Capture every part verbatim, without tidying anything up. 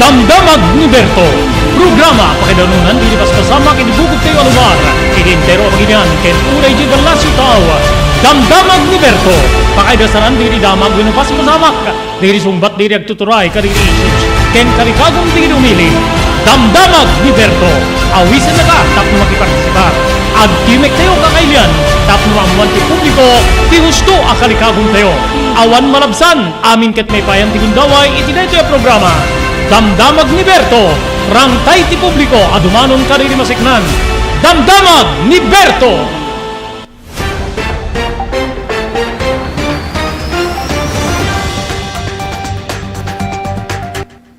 Damdamag ni Berto. Programa pakaidanunan iti paspasamak iti bukod tayo a lugar, iti entero a Pangilinan, ken unay di Balasio tao. Damdamag ni Berto. Pakaidasanan dagiti damag wenno paspasamak, dagiti sungbat dagiti agtuturay kadagiti issues, ken kalikagum dagiti umili. Damdamag ni Berto. Awisenna ka tapno makipartisipar. Agtimek tayo kakailian tapno maammuan ti publiko ti husto a kalikagum tayo. Awan malabsan. Amin ket maipayan ti gundaway iti daytoy a programa. Damdamag ni Berto, rangtay ti publiko a dumanon kadagiti masiknan. Damdamag ni Berto!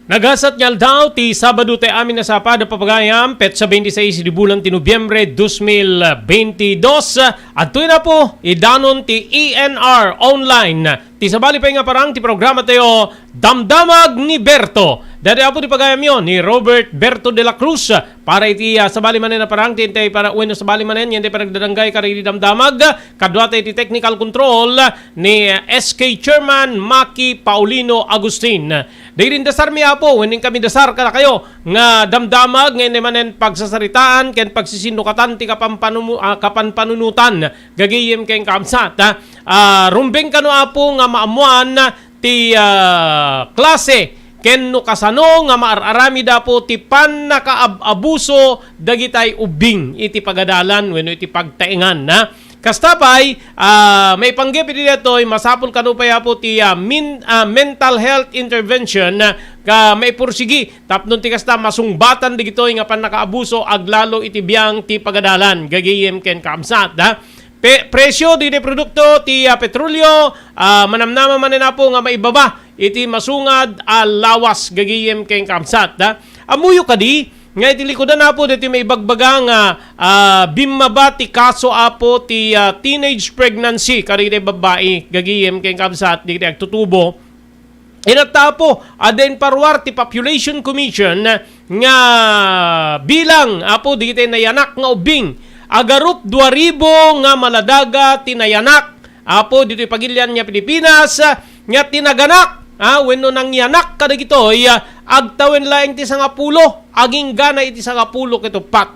Nagasat nga aldaw ti Sabado ti amin a sapad a pagayam, petsa twenty-six di bulan ti Nobyembre dos mil veintidós. Adtoy na po, idanon ti E N R Online. Ti sabali pay nga parang ti programa tayo, Damdamag ni Berto. Daytoy apo ti pagayamyo ni Robert Berto de la Cruz. Para iti, ah, sabali manen a parang, ti intay para, wenno sabali manen, nga intay panagdadanggay kadagiti damdamag, kaduata iti technical control ni, ah, S K Chairman Maki Paulino Agustin. Dagiti indasarmi, Apo, wenno inkami dasar kadakayo nga damdamag nga intay manen pagsasaritaan ken pagsisinnukatan ti kapanpanumu-, ah, kapanpanunotan. Gagayem ken kaabsat, ha? Ah, rumbeng kano, Apo, nga maammoan ti, ah, klase ken no kasano nga maar-aramid, Apo, ti pannakaab-abuso dagitay ubbing iti pagadalan wenno iti pagtaengan, ha? Kasta pay, ah, maipanggep iti daytoy, masapul kano pay, Apo, ti, ah, min-, ah, mental health intervention, ah, ka maipursigi tapno ti kasta masungbatan dagitoy nga pannakaabuso aglalo iti biang ti pagadalan, gagayem ken kaabsat, ha? Pe-, presyo dagiti produkto ti, ah, petrolio, ah, manamnama manen, Apo, nga maibaba iti masungad a lawas, gagayem ken kaabsat, ha? Ammoyo kadi nga iti likudan, Apo, daytoy maibagbaga nga, ah, bimmaba ti kaso, Apo, ti, ah, teenage pregnancy kadagiti babbai, gagayem ken kaabsat, dagiti agtutubo. Inat, Apo, adda inparuar ti Population Commission nga bilang, Apo, dagiti nayanak nga ubbing. Agarup dua ribu nga maladaga ti nayanak, Apo, ditoy pagilian nga Pilipinas, nga tinaganak, ah, wenno nangyanak kadagitoy, ah, agtawen laeng ti sangapulo, agingga na iti sangapulo ket uppat.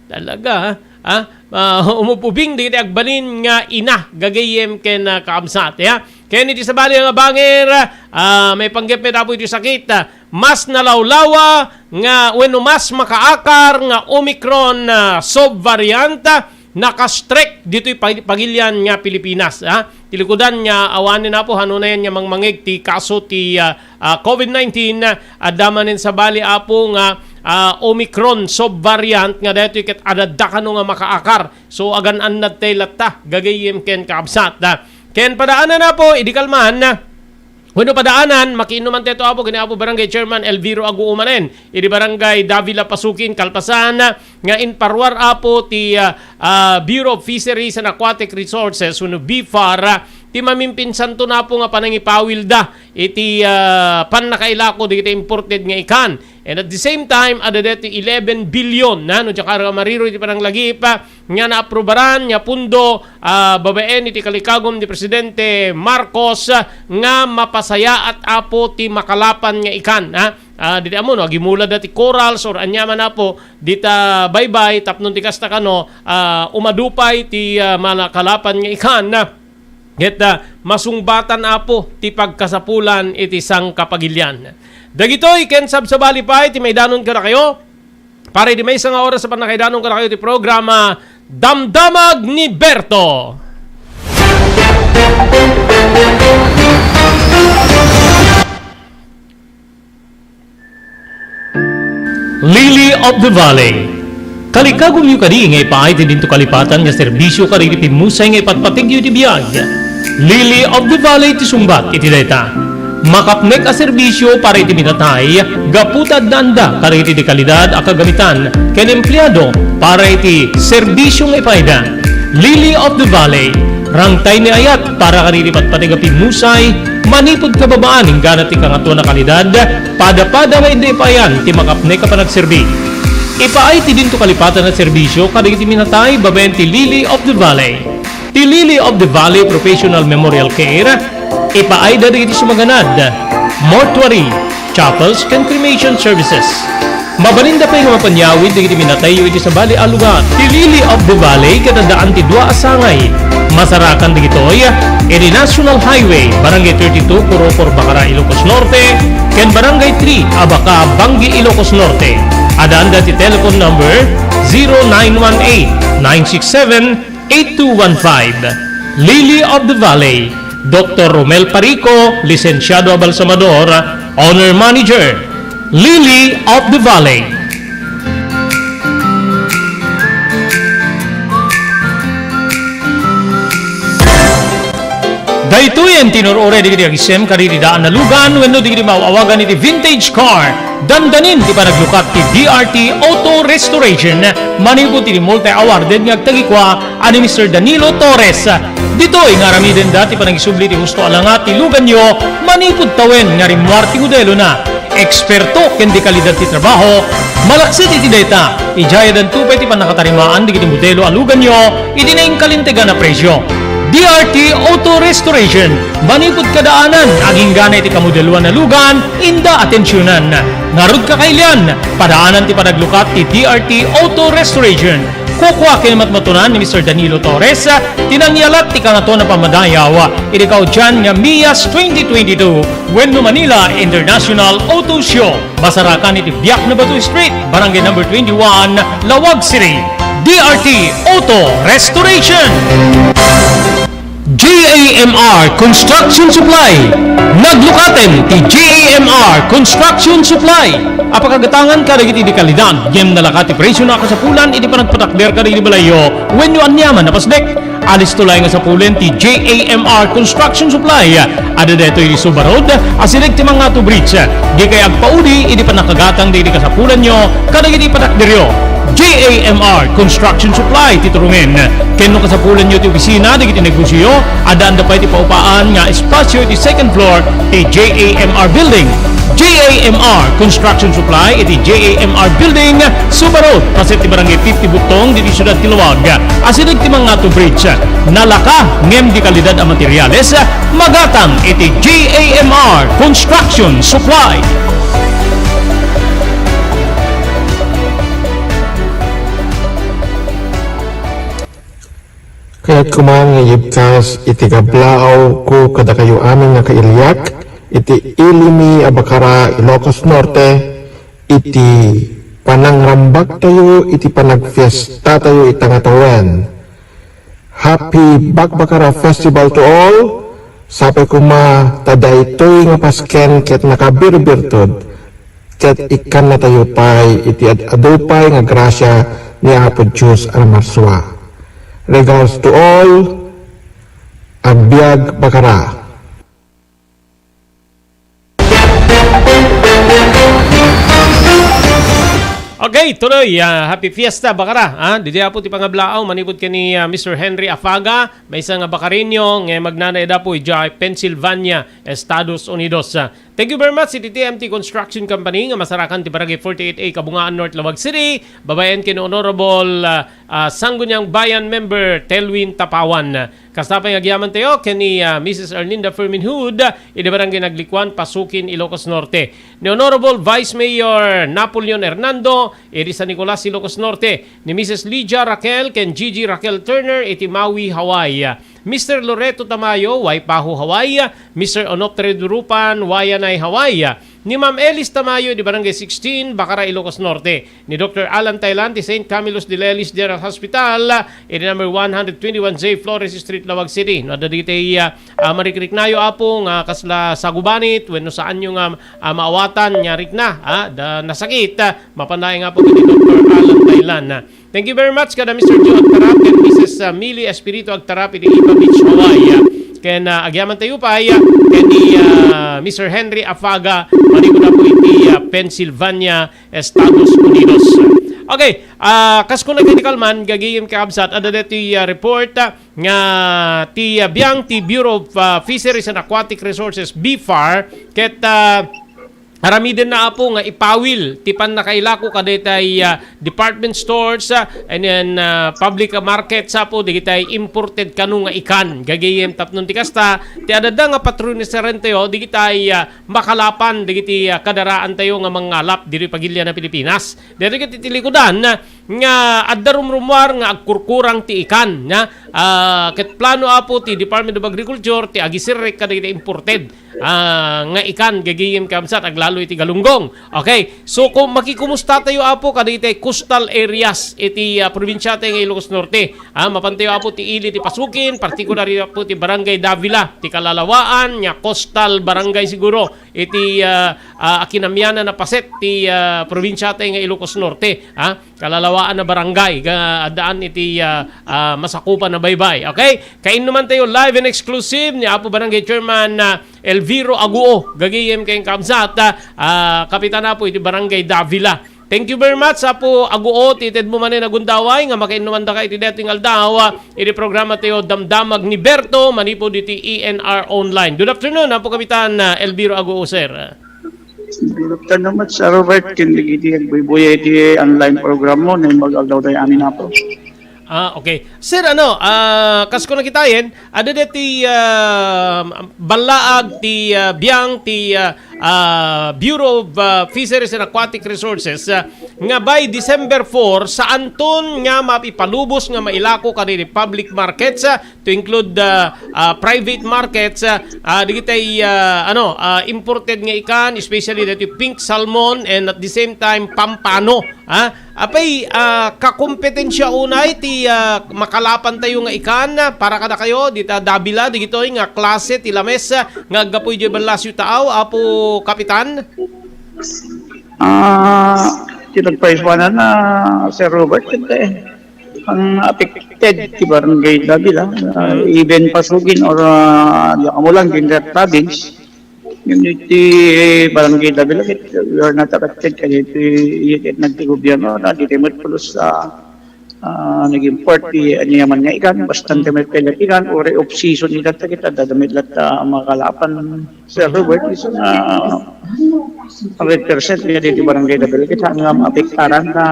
Talaga, ha? Ah, ah, umububing dagiti agbalin nga ina, gagayem ken, ah, kaabsat, ya. Ken iti sabali nga banger, ah, maipanggep met, Apo, iti sakit, ah, mas nalawlawa nga wenno mas makaakar nga Omicron, ah, subvariant, ah, nakastrek ditoy pag-, pagilian nga Pilipinas, ha? Ti likudan nga awanen, Apo, hano nayan nga mangmangeg ti kaso ti, ah, ah, COVID nineteen, ah, adda manen sabali, Apo, nga, ah, Omicron subvariant nga daytoy ket adda kano nga makaakar. So, agan-annad tay latta, gagayem ken kaabsat, ha? Ken padaanan, Apo, idi kalman, wenno padaanan, makiinnuman tayo, Apo, ken ni Apo Barangay Chairman Elviro Aguumanen, idi Barangay Davila Pasukin, kalpasan, nga inparuar, Apo, ti, ah, ah, Bureau of Fisheries and Aquatic Resources, wenno BFAR, ah, ti mamimpinsanto, Apo, nga panangipawilda iti, ah, pannakailako dagiti imported nga ikan. And at the same time, adda daytoy eleven billion, na, no, diak arga mariro iti pananglagip, ah, nga naaprubaran nga pundo, ah, babaen iti kalikagum ni Presidente Marcos, ah, nga mapasayaat, Apo, ti makalapan nga ikan, ha? Ah, diti ammo, no, agimula dati corals or aniaman, Apo, dita baybay, tapno ti kasta kano, ah, umadupay ti, ah, makalapan nga ikan, ha? Ket, ah, masungbatan, Apo, ti pagkasapulan iti sangkapagilian. Dagitoy ken sabsabali pay ti maidanon kadakayo. Para iti maysa nga oras a pannakaidanon kadakayo ti programa, Damdamag ni Berto. Lily of the Valley. Kalikagumyo kadi nga ipaay ti dinto kalipatan nga serbisyo kadagiti pimmusay nga ipatpategyo iti biag? Lily of the Valley ti sungbat iti dayta. Makapnek a serbisyo para iti minatay gapu ta addaanda kadagiti dekalidad a kagamitan ken empleado para iti serbisyo nga ipaayda. Lily of the Valley, rangtay ni ayat para kadagiti patpateg a pimmusay, manipud kababaan inggana ti kangatoan a kalidad, padapada nga idi ipaayan ti makapnek a panagserbi. Ipaay ti dinto kalipatan a serbisyo kadagiti minatay babaen ti Lily of the Valley. Ti Lily of the Valley Professional Memorial Care, ipaayda dagiti sumaganad, mortuary, chapels, ken cremation services. Mabalinda pay nga mapanyawid dagiti minatayyo iti sabali a lugar. Ti Lily of the Valley ket addaan ti dua a sangay. Masarakan dagitoy iti National Highway, Barangay thirty-two, Corocor, Bacara, Ilocos Norte, ken Barangay three, Abaca, Bangui, Ilocos Norte. Addaanda ti telephone number zero nine one eight, nine six seven, eight two one five. Lily of the Valley, Doktor Romel Parico, Lisensiado a Balsamador, Owner Manager, Lily of the Valley. Daytoyen ti nur-uray dagiti agisem kadagiti daan a lugan wenno dagiti maaw-awagan iti vintage car. Dandanin ti panaglukat ti D R T Auto Restoration manipud iti multi-awarded nga agtagikua a ni Mister Danilo Torres. Ditoy nga aramidenda ti panangisubli ti husto a langa ti luganyo manipud tawen nga rimmuar ti modelona. Eksperto ken dekalidad ti trabaho, malaksid iti dayta, idiay addanto pay ti pannakatarimaan dagiti modelo a luganyo iti nainkalintegan a presio. D R T Auto Restoration, manipud kadaanan, agingga na iti kamodeloan a lugan, inda atensionan. Ngarud, kakailian, padaanan ti panaglukat ti D R T Auto Restoration. Kukua ken matmatunan ni Mister Danilo Torres ti nangyalat ti Kangatoan a Pammadayaw iti kaudian nga MIAS twenty twenty-two wenno Manila International Auto Show. Masarakan iti Biak na Bato Street, Barangay Number twenty-one, Laoag City. D R T Auto Restoration. J A M R Construction Supply. Naglukaten ti J A M R Construction Supply. Apakagatangan kadagiti dekalidad, ngem nalaka ti presio a kasapulan iti panagpatakder kadagiti balayyo wenno aniaman a pasnek. Alisto laeng nga sapulen ti J A M R Construction Supply. Adda daytoy iti Suba Road, asideg ti Mangato Bridge. Dikay agpaudi iti pannakagatang dagiti kasapulanyo kadagiti patakderyo. J A M R Construction Supply ti turongen. Ken no kasapulanyo ti opisina dagiti negosioyo, addaanda pay ti paupaan nga espasio iti second floor ti J A M R Building. J A M R Construction Supply iti J A M R Building, Suba Road, paset ti Barangay fifty Butong, ditoy siudad ti Laoag. Asideg ti Mangato Bridge, nalaka ngem dekalidad a materiales, magatang iti J A M R Construction Supply. Kayat koma nga ibkas iti kablaawko kadakayo amin nga kailiak iti ilimi a Bacara, Ilocos Norte, iti panangrambagtayo iti panagfiestatayo ita nga tawen. Happy Bakbakara Festival to all! Sapay koma ta daytoy nga pasken ket nakabirbirtud, ket ikkannatayo pay iti ad-adu pay nga grasia ni Apo Dios a namarsua. Regards to all, agbiag Bakara. Okay, tuloy, ah, happy fiesta, Bakara, ah. Didi apo ti pangablaaw, manipud ken ni, ah, Mister Henry Afaga, maysa nga Bakareño, nga magnanay dapo idiay Pennsylvania, Estados Unidos. Ah, thank you very much, iti T M T Construction Company, nga masarakan ti Barangay forty-eight A, Kabungaan North, Laoag City, babaen ken Honorable, ah, ah, Sangguniang Bayan Member Telwin Tapawan. Kasta pay nga agyamantayo ken ni, ah, Missus Erlinda Fermin Hood, idi Barangay Naglikuan, Pasukin, Ilocos Norte. Ni Honorable Vice Mayor Napoleon Hernando, idi San Nicolas, Ilocos Norte. Ni Missus Lydia Raquel ken Gigi Raquel Turner, iti Maui, Hawaii. Mister Loreto Tamayo, Waipahu, Hawaii. Mister Onofre Durupan, Waianae, Hawaii. Ni Ma'am Elis Tamayo, di Barangay sixteen, Bacara, Ilocos Norte. Ni Doktor Alan Tailan ti Saint Camillus de Lelis General Hospital, iti number one hundred twenty-one J Flores Street, Laoag City. No, adda dagiti, ah, ah, marikriknayo, Apo, nga kasla sagubanit, wenno saanyo nga, ah, maawatan nga rikna, ah, da, nasakit, ah, mapan laeng, Apo, ken ni Doktor Alan Tailan, ah. Thank you very much kada Mister Joe Agtarap ken Missus, ah, Millie Espiritu Agtarap iti Iba Beach, Hawaii, ah. Ken, ah, agyamantayo pay, ah, ken ni, ah, Mister Henry Afaga, manipud, Apo, iti, ah, Pennsylvania, Estados Unidos. Okay, ah, kas kuna iti kalman, gagayem kakabsat, adda daytoy, ah, report, ah, nga ti, ah, biang ti Bureau of, ah, Fisheries and Aquatic Resources, BFAR, ket, ah, aramidenna, Apo, nga ipawil ti pannakailako kadaytay, ah, department stores, ah, and then, ah, public markets, Apo, dagitay imported kano nga ikan. Gagayem tapno ti kasta, ti adda nga patronisarantayo, dagitay, ah, makalapan, dagiti, ah, kadaraantayo nga mangalap ditoy pagilian a Pilipinas. Dagiti ti likudan, nga adda rumrumuar nga agkurkurang ti ikan, na, ah, ket plano, Apo, ti Department of Agriculture ti agisirrek kadagiti imported, ah, nga ikan, gagayem kamsat, aglalo iti Galunggong. Okay, so kung makikumusta tayo, Apo, kadagiti coastal areas iti, ah, probinsiatayo nga Ilocos Norte. Ah, mapantayo, Apo, ti ili ti Pasukin, particularly, Apo, ti Barangay Davila, ti kalalawaan nga coastal barangay siguro iti, ah, ah, akinamianan a paset ti, ah, probinsiatayo nga Ilocos Norte. Ah, kalalawaan a barangay nga addaan iti, ah, ah, masakupan a baybay. Okay? Kainnuman tayo live and exclusive ni Apo Barangay Chairman, ah, Elviro Aguo. Gagayem ken kamsat, ah, ah, Kapitan, Apo, iti Barangay Davila. Thank you very much, Apo Aguo, ti itedmo manen a gundaway nga makainnuman daka iti daytoy nga aldaw, ah, iti programa tayo Damdamag ni Berto manipud iti E N R Online. Good afternoon, Apo Kapitan, ah, Elviro Aguo, sir. Good afternoon, Sir Robert, ken dagiti agbuybuya iti online program mo, naimbag aldaw tayo amin, Apo. Ah, okay. Sir, ano, ah, kas ko nakitayen, adda deti, ah, ballaag ti, ah, biang ti, ah, ah, Bureau of, ah, Fisheries and Aquatic Resources, ah, nga by December four, saanton nga mapipalubos nga mailako kadagiti public markets, ah, to include, ah, ah, private markets, ah, ah, dagitay, ah, ano, ah, imported nga ikan, especially dagiti pink salmon and at the same time pampano, ah. Apay, ah, kakompetensia unay ti, ah, makalapan tayo nga ikan, ah, para kadakayo, dita Davila, dagitoy nga klase ti lames, ah, nga aggapu idiay Balacio Taaw, Apo Kapitan? Ah, ti nagpaiswanan na, Sir Robert, ket, eh, ang affected ti Barangay Davila, ah, Mm. even Pasugin or, ah, diak ammo lang, Guindaras Province, ngem iti Barangay Davila, ket we are not affected kay iti, iti nagti gobyerno, na di tayo met pulos sa ah, nag-import ti aniaman nga ikan, basta Mm. ti met pay ikan, uray off-season ita, ta kita dadamit latta a makalapan, Sir Mm. Robert, isu nga hundred percent nga diti Barangay Davila, kita nga maapektaran na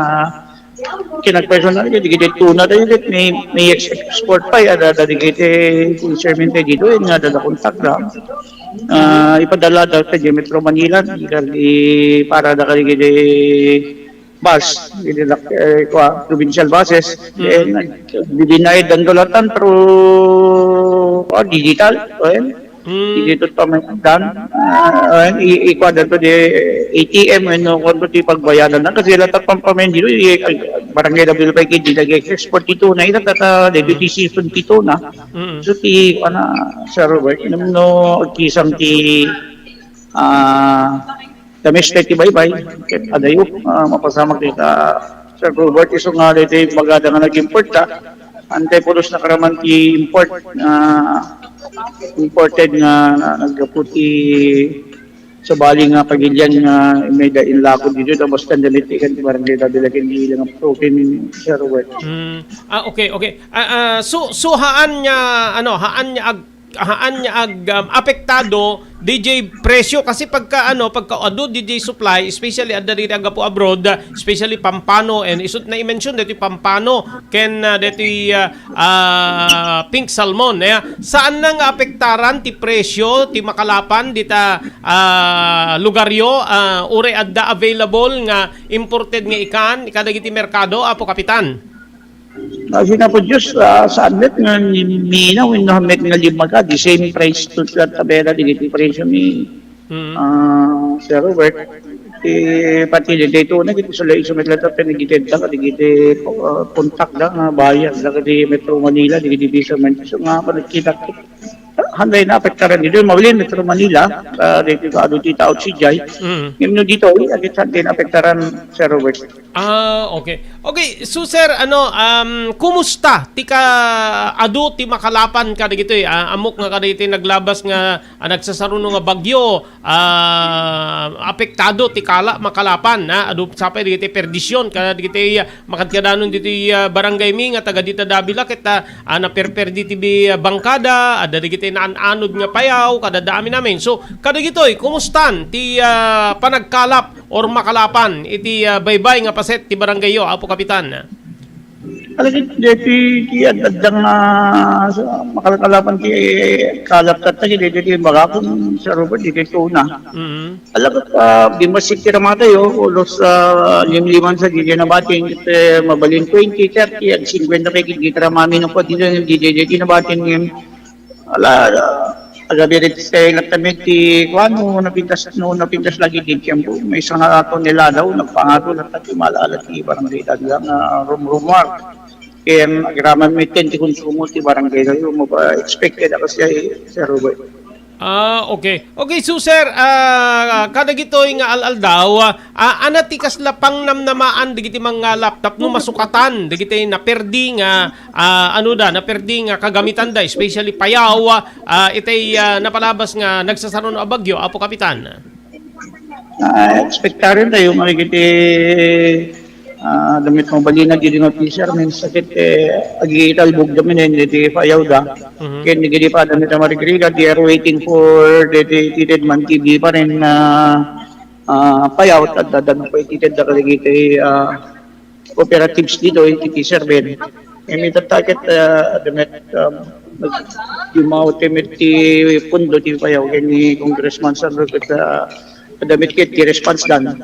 kinagpersonal, dagiti tuna tayo, may, may ex-, export pay, ada, ada dagiti fishermen tayo dito, eh, nga dadakontak da. Ah, ipadala da sa Metro Manila, di, di, para da kadagiti bus, iti dak-, eh, kua, provincial buses, Mm. eh, nag-, bibinayad ang dalatan through, kua, digital, kua, Mm. digital payment dan, ah, i-, i-, kua, dato di A T M, ano, kua, ti pagbayadan na, kasi lahat ang pampamen dito, i-, barangay level pa, hindi nag-export dito na, ita, tata, Mm. deputy season dito na. Mm. So, ti, ano, Sir Robert, no, no, kisang ti, ah, Kami sa ti baybay, ket adayo, ah, mapasamak ita, Sir Gilbert, isu nga daytoy bagada nga nag-import ta. Antay pulos nakaraman ti import, ah, imported nga na, naggapu ti sabali nga pagilian nga may da inlako dito, tapos tanda ti kan barangay Davila ken di ilang approach, Sir Robert. Mm. Ah, okay, okay. Ah, ah, so, so haan nga, ano, haan nga ag-, haan nga ag-, um, apektado D J presyo kasi pagka, ano, pagka adu D J supply, especially adda diri agapu abroad, especially pampano, and isut na i-mention deti pampano ken, ah, deti, ah, ah, pink salmon, eh, saan na nga apektaran ti presyo ti makalapan dita, ah, lugaryo, ah, uray adda available nga imported nga ikan kadagiti merkado, Apo Kapitan? Asi na po Diyos, ah, saan met nga ni-, minaw, wenno met nga limmaga, the same price to sa tabela, di iti presyo ni, Mm. ah, Sir Robert. Ti pati di dito na, iti sulay isu met lang, pen, iti, ah, puntak da, nga bayad, da, di Metro Manila, di, di Viso, man, so, nga, panagkita, handay na apektaran dito, mabalin Metro Manila, ah, dito, adu ti tao, si Jai. Mm. Ngem no dito, eh, agit handay na apektaran, Sir Robert. Ah, okay. Okay, so sir, ano, um, kumusta ti ka-, adu ti makalapan kadagitoy? Ah, ammok nga kadagitoy naglabas nga, ah, nagsasaruno nga bagyo, ah, apektado ti kala-, makalapan, ha? Adu sapay dagitoy perdisyon kadagitoy, ah, makadkadanon ditoy, ah, barangay mi nga taga dita Davila ket, ah, ah, naperperdi ti bi-, ah, bangkada, adda dagitoy an-anod nga payaw, kadada amin-amin. So, kadagitoy, kumustan ti, ah, panagkalap or makalapan iti, ah, baybay nga paset ti barangayyo, Apo Kapitan? Alagad deti ti ad-, adda nga sa makalkalapan ti kalap tatta, deti ti bagakon, Sir Robert, deti tuna. Mm. Alagad, ah, di masik ti ramatayo, ulos, ah, limliman sa di nabating, ket, eh, mabalin twenty, thirty, ag singkwenta pay ket di ramami no pati di, di, di nabating, ngem, ala, ah, agabirit ti latta met ti kuan, no napintas, no napintas lagi ti tiempo, maysa nga tonelada, nagpangato latta ti mala-ala ti barangay Dagla nga rumrumuar. Ken agraman met ti konsumo ti barangay tayo, mapa-expected a kasi, Sir Robert. Ah, okay. Okay, so, sir, ah, kadagitoy nga al-aldaw, ah, ania ti kasla pangnamnamaan dagiti mangngalap tapno masukatan dagiti naperdi nga, ah, ano da, naperdi nga kagamitanda, especially payaw, ah, itay, ah, napalabas nga nagsasarano a bagyo, Apo Kapitan? Ah, expectaren tayo nga dagiti, ah, damit mabalin dagiti nga fishermen, sakit, eh, agitalbog da manen iti payawda. Mhm. Ken dagiti pa damit a marigrigat, they are waiting for the, the, the, the man T V pa rin na, ah, payaw, at dadano pa iti da kadagiti, ah, cooperatives dito, iti fishermen. Ken itatta ket, ah, damit, um, nag-, dimaw ti met ti pundo ti payaw ken ni Congressman San Roque ket, ah, damit ket ti response dan.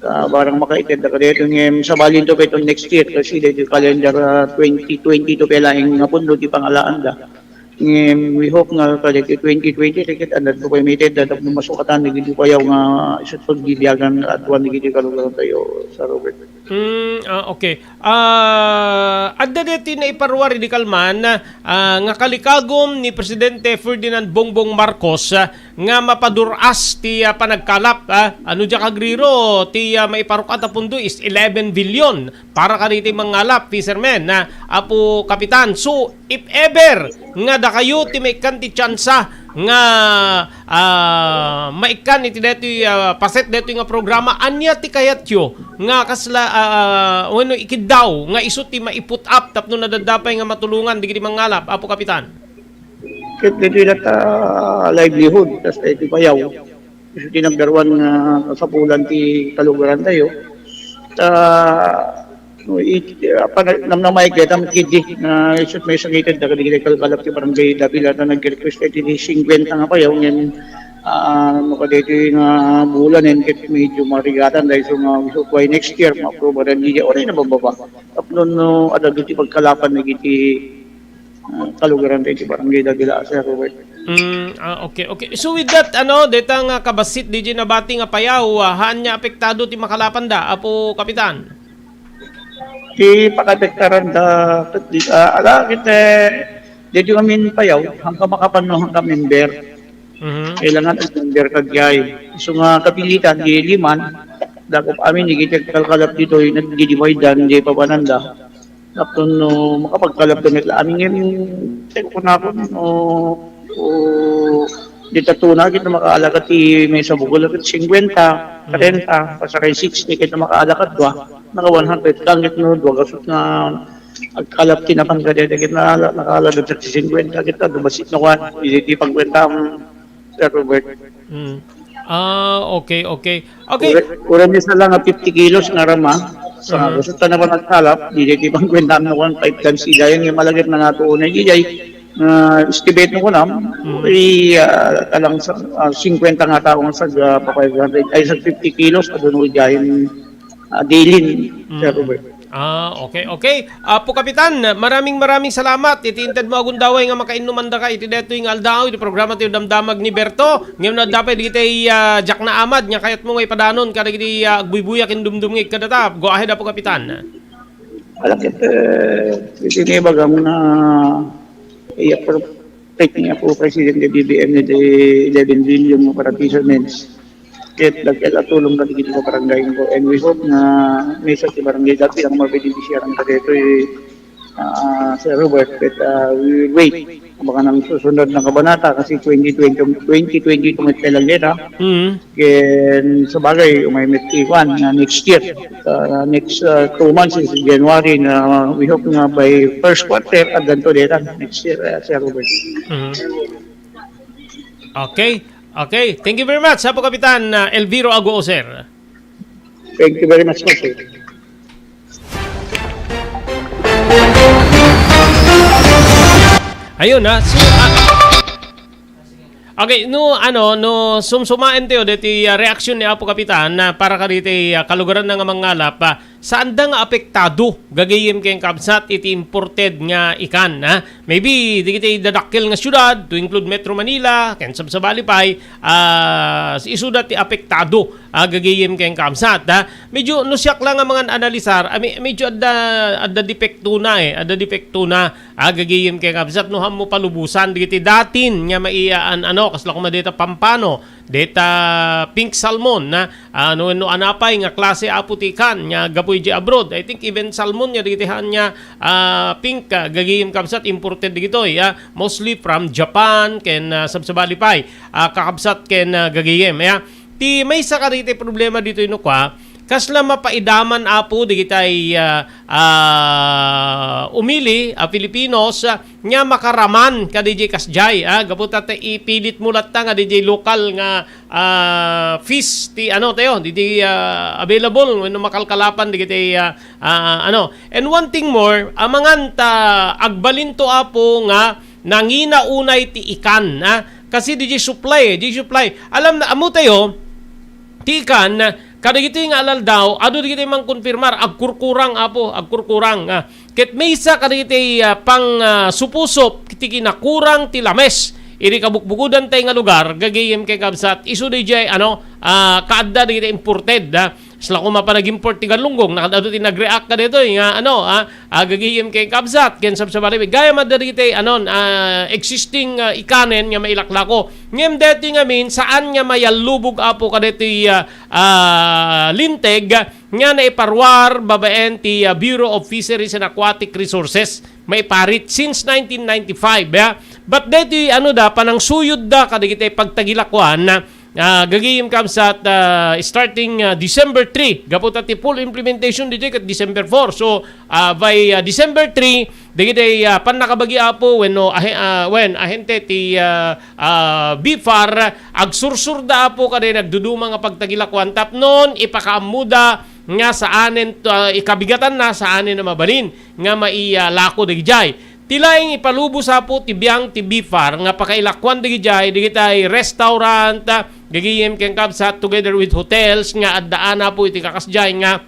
Ah, barang makaited da kadaytoy ngem sabalin to ket next year kasi daytoy calendar, ah, twenty twenty-two pay laeng nga pundo ti pangalaanda. Ngem we hope nga kadaytoy twenty twenty-three ket adda to pay maited da tapno masukatan dagiti payaw nga isu pagbibiagan nga aduan dagiti kalugaran tayo, Sir Robert. Hmm, ah, okay. Ah, adda daytoy naiparuar idi kalman, ah, nga kalikagum ni Presidente Ferdinand Bongbong Marcos, ah, nga mapadur-as ti, ah, panagkalap, ah. Ano diak agriro, ti, ah, maiparukat a pundo is eleven billion para kadagiti mangalap, fishermen, ah, Apo Kapitan. So, if ever nga dakayo ti maikkan ti tsansa nga, ah, maikkan iti daytoy, ah, paset daytoy nga programa, ania ti kayatyo nga kasla, ah, wenno ikiddaw nga isu ti maiput-up tapno nadadapay nga matulongan dagiti mangalap, Apo Kapitan? Ket daytoy latta livelihood, kas daytoy payaw. Isu ti number one nga kasapulan ti kalugaran tayo. Ta, no, it, apa, na-, namnamay ket, am, kidi, na isut may sangited, dagiti kalkalap ti barangay Davila, ta nag-request iti singkwenta nga payaw, ngem, ah, no, kadaytoy nga bulanen, ket medyo marigatan, dahil so nga, so, why next year, ma-approve, adan, di, oray na bababa. Tapno, no, adda ti pagkalapan, dagiti ah, kalugaran tayo ti Barangay Davila, Sir Robert. Mm, ah, okay, okay. So with that, ano, deta nga kabasit di nabati nga payaw, ah, haan nga apektado ti makalapanda, Apo Kapitan? Ti pakapektaran da, di, ah, ala, kit, eh, di, di kami payaw, hangka makapanno, hangka member. Mhm. Kailangan ag-member ka diay. So nga kapilitan, di liman, dakop amin, di kita kalkalap dito, yung nagdidividean, di papananda. Tapno no makapagkalap damit la amin ngayon, check ko na ako, no, o, di tato na, kita makaalagad ti may sa bukol, agad singkwenta, Mhm. trenta, pasakay sixty, kita makaalagad dua, naka one hundred, kangit no, dua gasot nga agkalap ti napan ka dede, kita nakaala-, nakaalagad ti singkwenta, kita, dumasit na kwan, di, di pangkwenta, Sir Robert. Mm. Ah, okay, okay. Okay. Ura-, ura ni sa lang nga fifty kilos nga rama. Sa Mhm. gusto ta naman nagkalap, di, di, di bang kwenta mo kung five tons, di, dahil nga malagip na nga tuon na, di, di, ah, estimate mo ko na, Mhm. Uri, ah, talang sa, ah, singkwenta nga tao nga sag, ah, pa five hundred, ay, sag fifty kilos, adun mo dyan, ah, daily, Mm. Sir Robert. Ah, okay, okay. Apo Kapitan, maraming, maraming salamat iti inted mo agundaway nga makainnuman daka iti daytoy nga aldaw iti programa ti Damdamag ni Berto. Ngem no adda pay dagiti, ah, diak naamad nga kayat mo nga ipadanon kadagiti, ah, agbuybuya ken dumdumngeg kadata. Go ahead, Apo Kapitan. Alakit, eh, iti bagam nga iya pro-, Pwede nga po, Presidente, B B M iti eleven billion nga para fishermen's. Ket dagkel a tulong kadagiti kabarangay ko. And we hope nga maysa ti barangay dati ang mabenepisyaran kadaytoy, ah, Sir Robert. But, ah, we will wait. Baka nang susunod na kabanata kasi twenty twenty, twenty twenty-two met lang dita. Mm. Ken sabagay, umay met ti kuan nga next year, ah, next, ah, two months is January na we hope nga by first quarter, addanto deta next year, ah, Sir Robert. Mhm. Okay. Okay. Thank you very much, Apo Kapitan, ah, Elviro Aguo, sir. Thank you very much, Martin. Ayun, ha. So, ah, okay, no, ano, no, sumsumaen tayo deti, ah, reaksyon ni Apo Kapitan na para kaditi, ah, kalugaran na nga mangalap, ah, saan da nga apektado gagayem ken kabsat iti imported nga ikan, ha. Maybe, digiti dadakkel nga syudad, to include Metro Manila, ken sabsabali pay, ah, isuda ti apektado, ah, gagayem ken kabsat, ha. Medyo no siak lang nga mangan analisar, ah, me-, medyo adda, adda depektona, eh, adda depektona, ah, gagayem ken kabsat, no hammo palubosan, digiti datin nga maiyaan, ano, kasla koma deta pampano, deta pink salmon, na, ah, no, no anapay nga klase apo ti ikan nga gapu iti abroad. I think even salmon nga digiti han nga, ah, pink, ah, gagayem kabsat imported digitoy, ah, mostly from Japan, ken, ah, sabsabali pay, ah, kakabsat ken, ah, gagayem, ya. Ti maysa kadagiti problema ditoy no kua, kasla mapaidaman apo digitay, ah, ah, umili a Filipinos, ah, nga makaraman kadijay kasjay, ah, gapu ta ta ipilit mo latta nga dijay lokal nga, ah, fish ti ano tayo, dijay, ah, available wenno makalkalapan digitay, ah, ah, ano. And one thing more, amangan ta agbalinto apo nga nangina unay ti ikan, ah, kasi dijay supply, eh, dijay supply. Alam na, ammo tayo, ti ikan, kadagitoy nga alaldaw, adu dagiti mangkonfirmar, agkurkurang, apo, agkurkurang, ah. Ket maysa kadagiti, ah, pang, ah, supusop ti kinakurang ti lames iti kabukbukodantay nga lugar, gagayem ken kabsat, isu dijay, ano, ah, kaadda dagiti imported, ah. Kasla koma pa nag-import ti Galunggong, nakadado ti nag-react kaditoy nga, ano, ah, ah, gagayem ken kabsat, ken sabsabali, gayam adda dagiti, anon, ah, existing, ah, ikanen nga mailaklako. Ngem deti ngamin, saan nga mayallubog apo kadeti, ah, ah, linteg nga naiparuar babaen ti, ah, Bureau of Fisheries and Aquatic Resources, maiparit since nineteen ninety-five, ya. But deti, ano da, panangsuyod da kadagiti pagtagilakuan, ah, gagayem kabsat, ah, starting, ah, December three. Gapu ta ti full implementation ditoy ket December four. So, ah, by, ah, December three, dagiti, ah, pannakabagi apo wenno ahe-, ah, wen, ahente ti, ah, ah, BFAR, agsursurda apo kadagiti nagduduma nga pagtagilakuan tapnon ipakaammoda nga saanen, ah, ikabigatanna saanen a mabalin nga mailako dagijay. Ti laeng ipalubos apo ti biang ti BFAR nga pakailakuan dagijay, dagitay restaurant, ah, gagayem ken kabsat together with hotels nga addaan apo iti kakasjay nga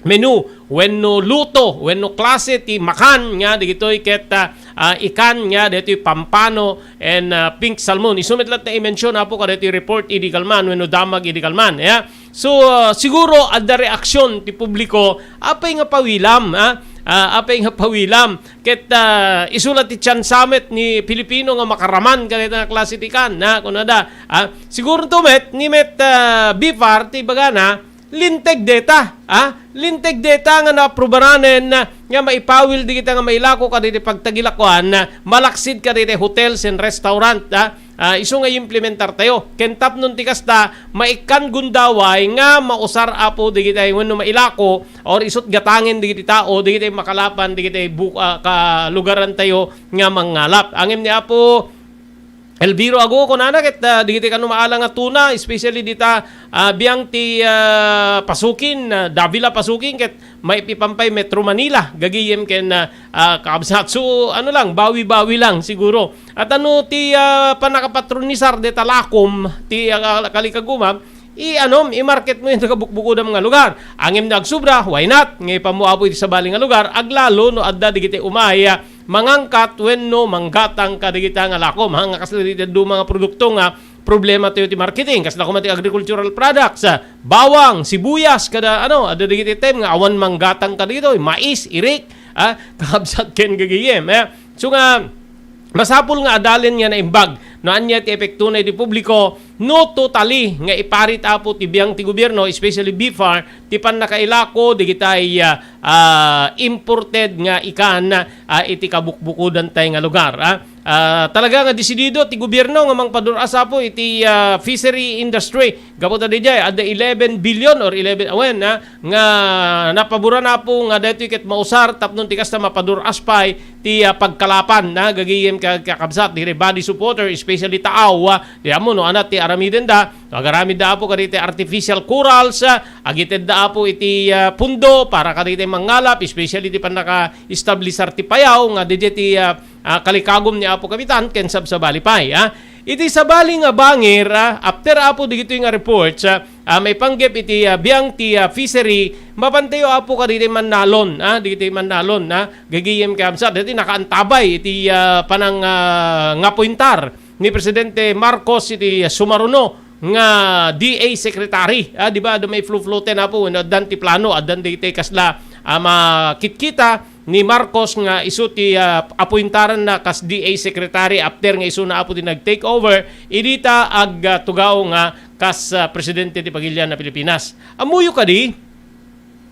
menu wenno luto wenno klase ti makan nga dagitoy ket, ah, ah, ikan nga dagitoy pampano and, ah, pink salmon. Isu met latta i-mention apo kadagitoy report idi kalman wenno damag idi kalman, ya. So, ah, siguro adda reaksyon ti publiko, apay nga pawilam, ah? Ah, apay nga pawilam? Ket, ah, isu la ti tsansa met ni Pilipino nga makaraman kadagita nga klase ti ikan, na, kunada. Ah, siguro to met, ni met, ah, BFAR ti ibagana, linteg deta, ah? Linteg deta nga naaprubanen, ah, nga maipawil dagita nga mailako kadagiti pagtagilakuan, ah, malaksid kadagiti hotels and restaurant, ah? Ah, isu nga implementar tayo. Ken tapnon ti kasta, maikkan gundaway nga mausar apo dagiti wenno mailako or isut gatangen dagiti tao, dagiti makalapan dagiti bu-, ah, kalugaran tayo nga mangngalap. Angem ni Apo Elviro Ago, kunana ket, ah, dagiti kano maala nga tuna, especially dita, ah, biang ti, ah, Pasukin, ah, Davila Pasukin, ket maipipampay Metro Manila, gagayem ken, ah, ah, kabsat. So, ano lang, bawi-bawi lang siguro. At ano ti, ah, pannakapatronisar deta lakom ti, ah, kalikagumam, i-anom, i-market mo iti kabukbukodam nga lugar. Angem nga agsubra, why not? Nga ipammo apo iti sabali nga lugar, aglalo no adda dagiti umay, ah, mangangkat wenno manggatang kadagita nga lakom. Ha, nga kasla dagiti duma nga produkto nga problema tayo ti marketing. Kasla koma ti agricultural products, ah, bawang, sibuyas, kada ano, adda dagiti time nga awan manggatang kadagitoy, mais, irik, ah, kakabsat ken gagayem, eh. So nga, masapul nga adalen nga naimbag no ania ti epektona iti publiko No, totally nga iparit, Apo, ti biang ti gobierno, especially BFAR, ti pannakailako digitay, ah, ah, imported nga ikan, ah, iti kabukbukodan tay nga lugar, ah. Ah, talaga nga desidido ti gobierno nga mangpadur-as, Apo, iti, ah, fishery industry. Gapu ta dijay, adda eleven billion or eleven, awen, ah, nga napaboran, Apo, nga daytoy ket mausar tapno ti kasta mapadur-as pay ti, ah, pagkalapan, ah, gagayem ka-, kakabsat, diri body supporter, especially taaw, ah, di amo no anat ti aramidenda, agaramidda, Apo, kaditi artificial corals, ah, agitedda, Apo, iti, ah, pundo para kaditi mangngalap, especially ti pannaka-establisar ti payaw nga dijay ti, ah, ah, kalikagom ni Apo Kapitan ken sabsabali pay, ah. Iti sabali nga bangir, ah, after, Apo, digitoy nga reports, ah, ah, maipanggep iti, ah, biang ti, ah, fishery, mapantayo, Apo, kaditi mannalon, ah, digiti mannalon, ah, gagayem kakabsat, dati nakaantabay iti, ah, panang, ah, ngapointar ni Presidente Marcos iti, ah, sumaruno nga D A secretary, ah, di ba, adda may flu-fluten, Apo, wenno addan ti plano, addan dagiti kasla, ah, makitkita ni Marcos nga isu ti, ah, apointaranna kas D A secretary after nga isuna, Apo, ti nag-take over, idi ta ag, ah, tugaw nga kas, ah, presidente ti Pagilian a Pilipinas. Ammoyo kadi,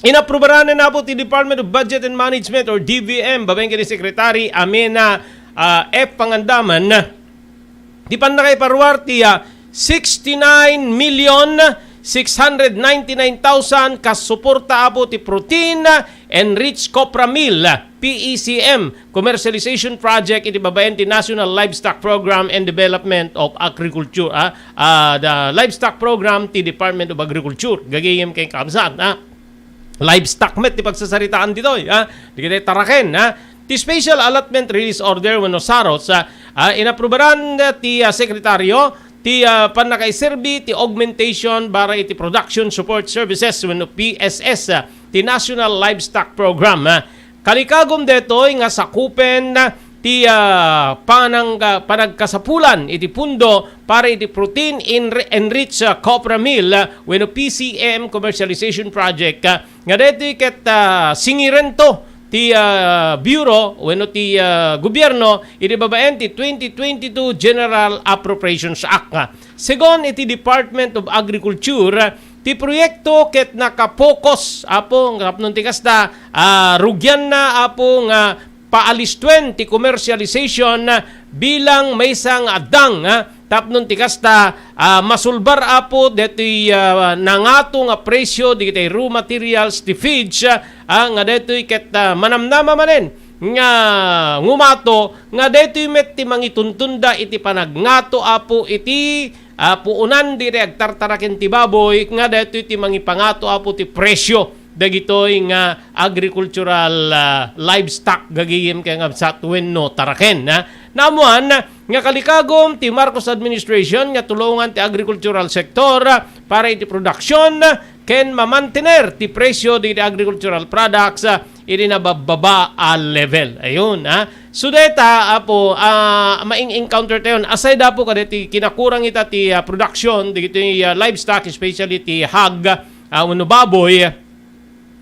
inaprubaran, Apo, ti Department of Budget and Management or D B M, babaen ken ni Secretary Amena, ah, F. Pangandaman, ti pannakaiparuar ti, ah, sixty-nine million six hundred ninety-nine thousand kas suporta, Apo, ti protein enriched copra meal, P E C M, commercialization project iti babaen ti National Livestock Program and Development of Agriculture, ah, ah, the Livestock Program ti Department of Agriculture. Gagayem ken kakabsat, ah. Livestock met ti pagsasaritaan ditoy, ah. Di kita taraken, ah. Ti special allotment release order wenno saros, ah, ah, inaprubaran ti, ah, sekretaryo ti, ah, pannakaiserbi ti augmentation para iti production support services wenno P S S, ah, ti National Livestock Program, ah. Kalikagom detoy nga sakupen, ah, ti, ah, panang-, ah, panagkasapulan iti pundo para iti protein enri-, enriched, ah, copra meal, ah, wenno P C M commercialization project, ah, nga daytoy ket, ah, singirento ti, ah, Bureau wenno ti, ah, gobierno idi babaen ti twenty twenty-two General Appropriations Act. Segun iti Department of Agriculture, ti proyekto ket nakapokus, Apo, nga tapno ti kasta, ah, rugianna, Apo, nga paalistuen ti commercialization bilang maysa nga addang, ah, tapno ti kasta, ah, masulbar, Apo, detoy, ah, nangato nga presyo dagiti raw materials ti feeds, ah, nga detoy ket, ah, manamnama manen nga ngumato nga detoy met ti mangituntunda iti panagngato, Apo, iti, ah, puonan dagiti agtartaraken ti baboy nga detoy ti mangipangato, Apo, ti presyo dagitoy nga agricultural, ah, livestock gagayem ken kakabsat wenno taraken, ah. Naammoan nga kalikagom ti Marcos administration nga tulongan ti agricultural sector, ah, para iti production, ah, ken mamantener ti presyo dagiti agricultural products, ah, iti nababbaba a level. Ayun, ah. So, dayta, Apo, ah, maeng-encounter tayon. Aside, Apo, kadagiti kinakurang ita ti, ah, production dagiti, ah, livestock, especially ti hog, ah, wenno baboy,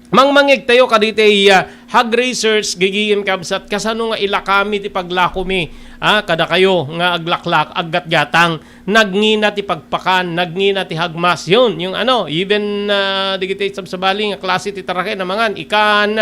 mangmangegtayo kadagiti, ah, hog raisers, gagayem kakabsat, kasano nga ilakami ti paglakomi, ah, kadakayo nga aglaklak, aggatgatang, nagngina ti pagpakan, nagngina ti hog mask. Yun, yung ano, even, ah, dagiti sabsabali nga klase ti taraken a mangan, ikan,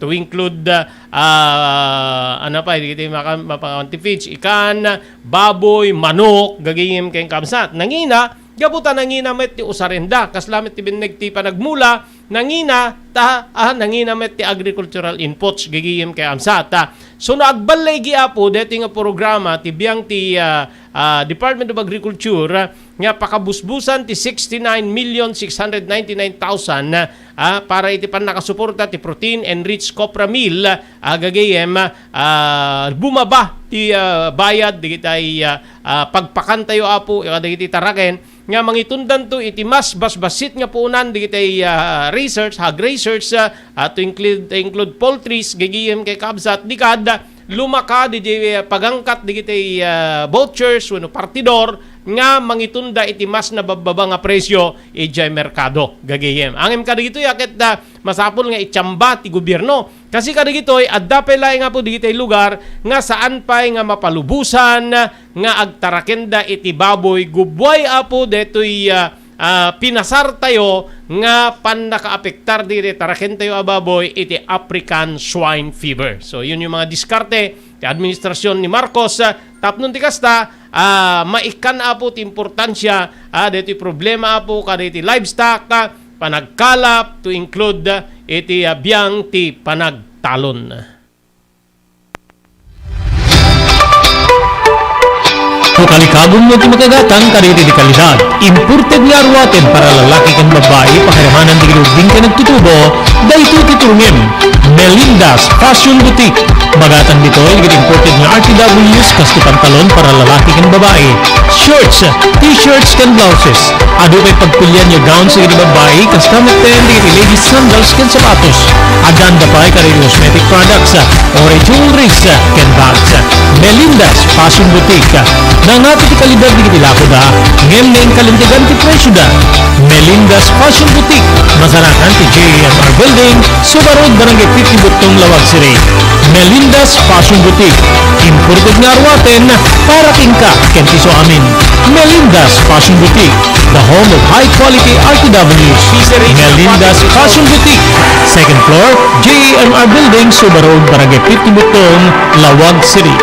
to include, ah, ano pa, dagiti maka-, mapa-, ti feeds, ikan, baboy, manok, gagayem ken kakabsat. Nangina, gapu ta nangina met ti usarenda, kasla met ti binneg ti panagmula, nangina ta, ah, nangina met ti agricultural inputs, gagayem ken kakabsat, ah. So, no agballigi, Apo, daytoy nga programa ti biang ti, ah, ah, Department of Agriculture, ah, nga pakabusbusan ti sixty-nine million six hundred ninety-nine thousand, ah, para iti pannakasuporta ti protein enriched copra meal, ah, gagayem, ah, bumaba ti, ah, bayad dagiti, ah, ah, pagpakantayo, Apo, kadagiti taraken nga mangitundanto iti mas basbassit nga puonan dagiti, ah, raisers, hog raisers, ah, ah, to include, include poultries, gagayem ken kakabsat, di kada lumaka dagiti, ah, pagangkat dagiti, ah, vouchers wenno partidor nga mangitunda iti mas nababbaba nga presyo idiay merkado, gagayem. Ngem kadagitoy a ket, ah, masapul nga itsamba ti gobierno. Kasi kadagitoy, adda pay laeng, Apo, dagiti lugar nga saan pay nga mapalubosan nga agtarakenda iti baboy, gubbuay, Apo, daytoy, ah, ah, pinasartayo nga pannakaapektar dagiti tarakentayo a baboy iti African Swine Fever. So, yun yung mga diskarte ti administrasyon ni Marcos, ah, tapno ti kasta, ah, maikkan, Apo, ti importansya, ah, daytoy problema, Apo, kadagiti livestock, ah, panagkalap, to include, ah, iti, ah, biang ti panagtalon. No kalikagum no ti makagatang kadagiti kalidad, imported nga aruaten para lalaki ken babbai, pakairamana dagiti ubbing ken agtutubo, daytoy ti turongem. Melinda's Fashion Boutique. Magatang ditoy dagiti imported nga R T Ws, kas ti pantalon para lalaki ken babbai, shorts, t-shirts ken blouses. Adu pay pagpilian nga gowns dagiti babbai, kasta metten dagiti ladies sandals ken sapatos. Addan da pay kadagiti cosmetic products, uray jewelries, ken bags. Melinda's Fashion Boutique. Nangngati ti kalidad dagiti lakoda, ngem naingkalintegan ti presioda. Melinda's Fashion Boutique. Masarakan ti J M R Building, Suba Road, Barangay fifty Butong, Laoag City. Melinda's Fashion Boutique. Imported nga aruaten para kenka ken ti suamin. Melinda's Fashion Boutique, the home of high quality R T Ws. Melinda's Fashion Boutique, second floor, J M R Building, Suba Road, Barangay fifty Butong, Laoag City.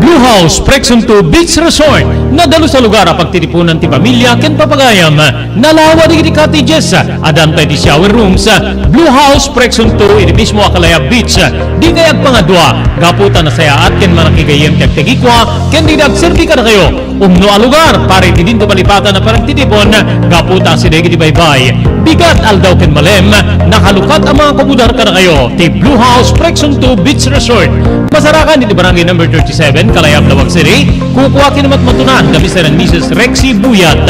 Blue House Prexon two Beach Resort. Nadalus a lugar a pagtitipunan ti pamilia ken papagayam. Nalawa dagiti cottages, addan pay ti shower rooms. Blue House Prexon two iti mismo a Calaya Beach. Dikay agpangadua, gapu ta nasayaat ken manakigayyem ti agtagikua ken dagiti agserbi kadakayo. Umno a lugar para iti dinto malipatan a panagtitipon, gapu ta asideg iti baybay, bigat, aldaw ken malem, nakalukat a mga kumudar kadakayo ti Blue House Prexon two Beach Resort. Masarakan iti Barangay Number thirty-seven, Kalayab, Laoag City. Kukua ken matmatunan da Mister and Missus Rexy Buyat.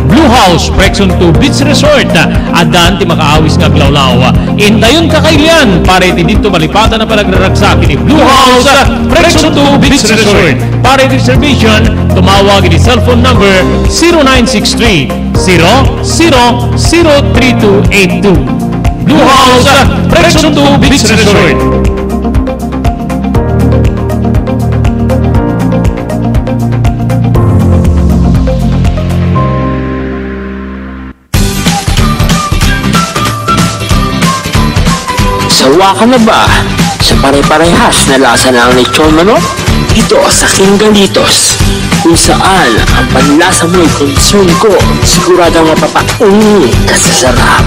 Blue House Prexon two Beach Resort. Addan ti makaawis nga aglawlaw. Intayon kakailian para iti dinto malipatan a panagraragsak iti Blue House Prexon two Beach Resort. Para iti reservation, tumawag iti cellphone number zero nine six three, zero zero zero three two eight two. Blue House Prexon two Beach Resort. Sawa ka na ba sa pare-parehas na lasa ng lechon manok? Dito sa King Galitos, kung saan ang panlasa mo'y concern ko, siguradong mapapaungi ka sa sarap.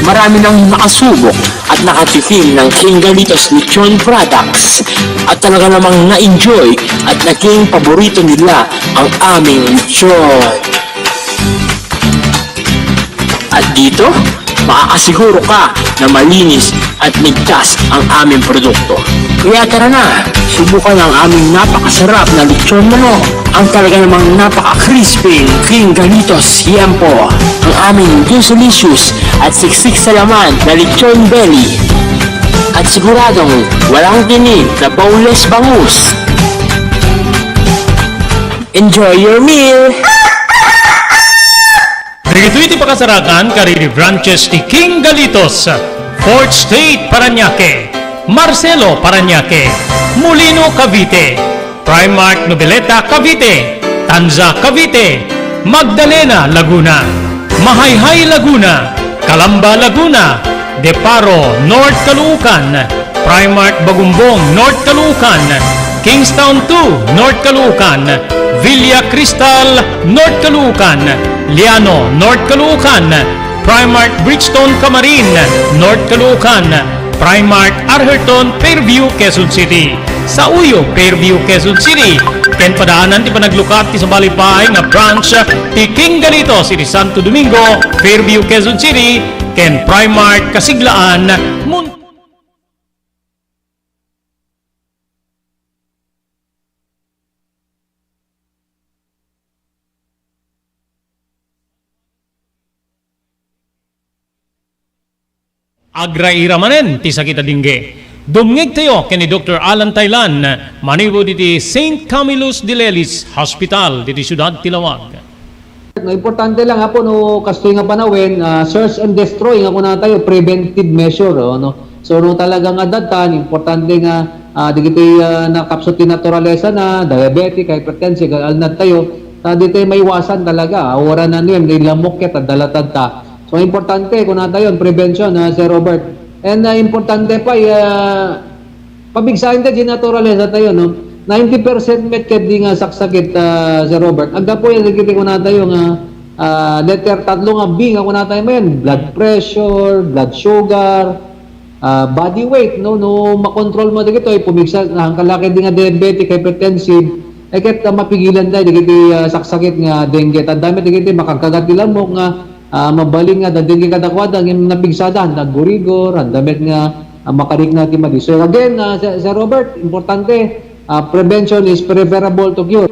Marami nang nakasubok at nakatikim ng King Galitos Lechon Products at talaga namang na-enjoy at naging paborito nila ang aming lechon. At dito, makakasiguro ka na malinis at ligtas ang aming produkto. Kaya tara na, subukan ang aming napakasarap na lechon manok, ang talaga namang napaka-crispy King Galitos Yempo, ang aming Juicy Licious at siksik sa laman na lechon belly. At siguradong walang tinik na boneless bangus. Enjoy your meal! Dagitoy ti pakasarakan kadagiti branches ti King Galitos, Fourth Street, Parañaque, Marcelo, Parañaque, Molino, Cavite, Primark Noveleta, Cavite, Tanza, Cavite, Magdalena, Laguna, Mahayhay, Laguna, Calamba, Laguna, De Paro, North Caloocan, Primark Bagumbong, North Caloocan, Kingstown two, North Caloocan, Villa Cristal, North Caloocan, Liano, North Caloocan, Primark Bridgestone, Camarin, North Caloocan, Primark Arherton, Fairview, Quezon City. Sa Uyo, Fairview, Quezon City. Ken padaanan ti panaglukat ti sabali pay nga branch ti King Galitos iti Santo Domingo, Fairview, Quezon City, ken Primark Kasiglaan, Mon- Agraira manen ti sakit a dengue. Dumngegtayo ken ni Doktor Alan Taylan, manipud iti Saint Camillus de Lelis Hospital, diti siudad ti Laoag. No, importante lang, Apo, no, kastoy nga panawen, ah, search and destroy nga kunatayo, preventive measure, oh, no? So, no talaga nga adda, importante nga, ah, dagiti, ah, nakapsut ti naturalesa na, diabetic, hypertensive, alnad tayo, ta di tayo maiwasan talaga, ah, wala na yun, di lamok ket, adda latad ta. So, importante, kuna tayo, prevention, ah, Sir Robert. And, ah, importante pa, ah, pabigsain ta, di naturalesa tayo, no? Ninety percent met ket di nga saksakit, ah, Sir Robert. Aggapu yan, dagiti kuna tayo nga, ah, letter tatlo nga B nga kuna tayo man, blood pressure, blood sugar, ah, body weight, no? No makontrol mo dagitoy, pumigsa, ang kalaki di nga diabetic, hypertensive, eh, ket, ah, mapigilan tayo dagiti, ah, saksakit nga dengue. Tanda met dagiti makagkagat ti lamok nga, ah, mabalin nga da dengue kadakuada, ngem napigsada, handa gurigor, handa met nga, ah, makarikna ti madi. So again, ah, Sir, Sir Robert, importante, ah, prevention is preferable to cure.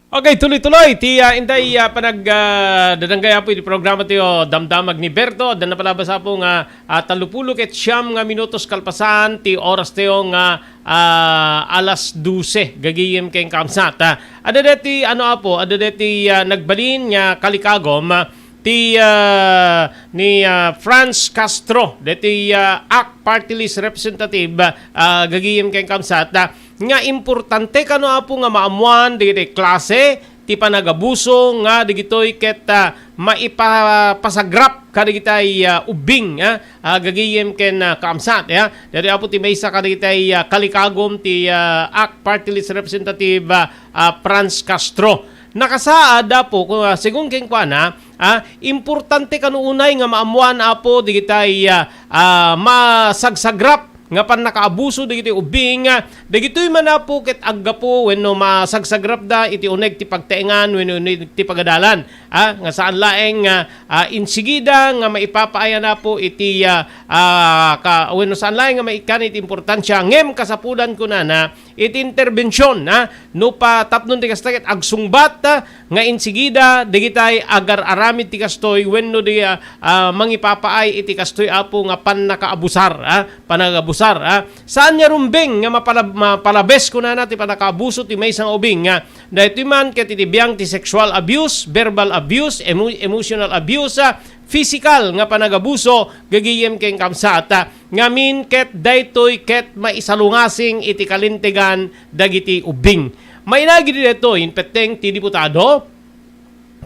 Okay, tuloy-tuloy ti, ah, intay, ah, panag, ah, dadanggay apo iti programa tayo, Damdamag ni Berto. Adda napalabas apo nga, ah, tallopulo ket siam nga minutos kalpasan ti oras tayo nga, ah, alas dose. Gagayem ken kaamsat, ah. Adda deti, ano, apo, adda deti, ah, nagbalin nga kalikagom, ah, ti, ah, ni, ah, Franz Castro, deti, ah, ak Party List Representative, ah, gagayem ken kaamsat, ah, nga importante kano, apo, nga maammuan dagiti klase ti panagabuso nga dagitoy ket, ah, maipapasagrap kadagitay, ah, ubbing, ah, ah, gagayem ken, ah, kaamsat, ya. Dagitoy, apo, ti maysa kadagitay, ah, kalikagom ti, ah, ak Party List Representative, ah, ah, Franz Castro. Nakasaad, apo, ku-, ah, segun kenkuana, ah, importante kano unay nga maammuan, apo, dagitay, ah, ah, masagsagrap nga pannakaabuso dagiti ubbing, ah, dagitoy man, apo, ket aggapu wenno masagsagrapda iti uneg ti pagtaengan wenno uneg ti pagadalan, ah, nga saan laeng nga, ah, insigida nga maipapaayan, apo, iti, ah, ah, ka-, wenno saan laeng nga maikkan iti importansia, ngem kasapulan kunana iti interbension, ah, no pa tapno ti kasta ket agsungbat, ah, nga insigida dagitay agar-aramid ti kastoy wenno di, ah, ah, mangipapaay iti kastoy, apo, nga pannakaabusar, ah, panagabusar, ah. Saan nga rumbeng nga mapala-, mapalabes kunana ti pannakaabuso ti maysa nga ubing, ah, daytoy man ket iti biang ti sexual abuse, verbal abuse, emo-, emotional abuse, ah, physical nga panagabuso, gagayem ken kaamsat, ah, ngamin ket daytoy ket maisalungasing iti kalintegan dagiti ubbing. Mainagi daytoy, impetteng ti diputado,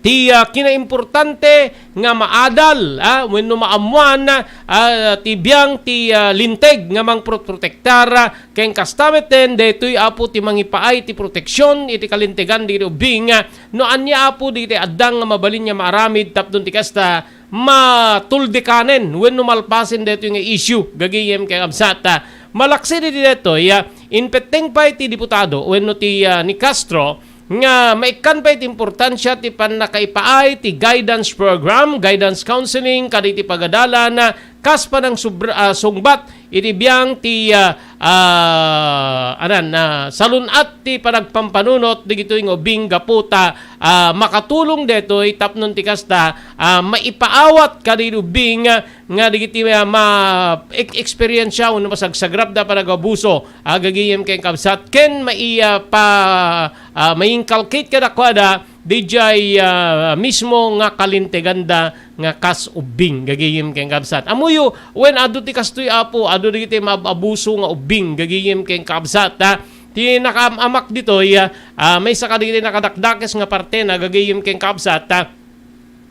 ti, ah, kinaimportante nga maadal, ah, wenno maammuan, ah, ti biang ti, ah, linteg nga mangprotektar, ah, ken kasta metten daytoy, apo, ti mangipaay ti proteksion iti kalintegan dagiti ubbing, ah, no ania, apo, dagiti adda nga mabalin nga maaramid tapno ti kasta matuldekanen wenno malpasen daytoy nga issue, gagayem ken kaamsat, ah. Malaksid iti daytoy, ah, impetteng pay ti diputado wenno ti, ah, ni Castro nga maikkan pay ti importansia ti pannakaipaay ti guidance program, guidance counseling kadagiti pagadalan, ah, kas panangsubra-, ah, sungbat iti biang ti, ah, ah, anan, ah, salun-at ti panagpampanunot dagitoy nga ubbing gapu ta, ah, makatulong daytoy tapno ti kasta, ah, maipaawat kadagiti ubbing, ah, nga dagiti, ah, ma-, ek-, eksperyensya wenno masagsagrapda panagabuso, ah, gagayem ken kaamsat ken mai-, ah, pa-, ah, ma-inculcate kadakuada didiay, ah, mismo nga kalinteganda nga kas ubbing, gagayem ken kaamsat. Ammoyo, wen adu ti kastoy, apo, adu dagiti maab-abuso nga ubbing, gagayem ken kaamsat, ah. Ti nakaam-amak ditoy, ah, ah, maysa kadagiti nakadakdakes nga parte na, gagayem ken kaamsat, ah.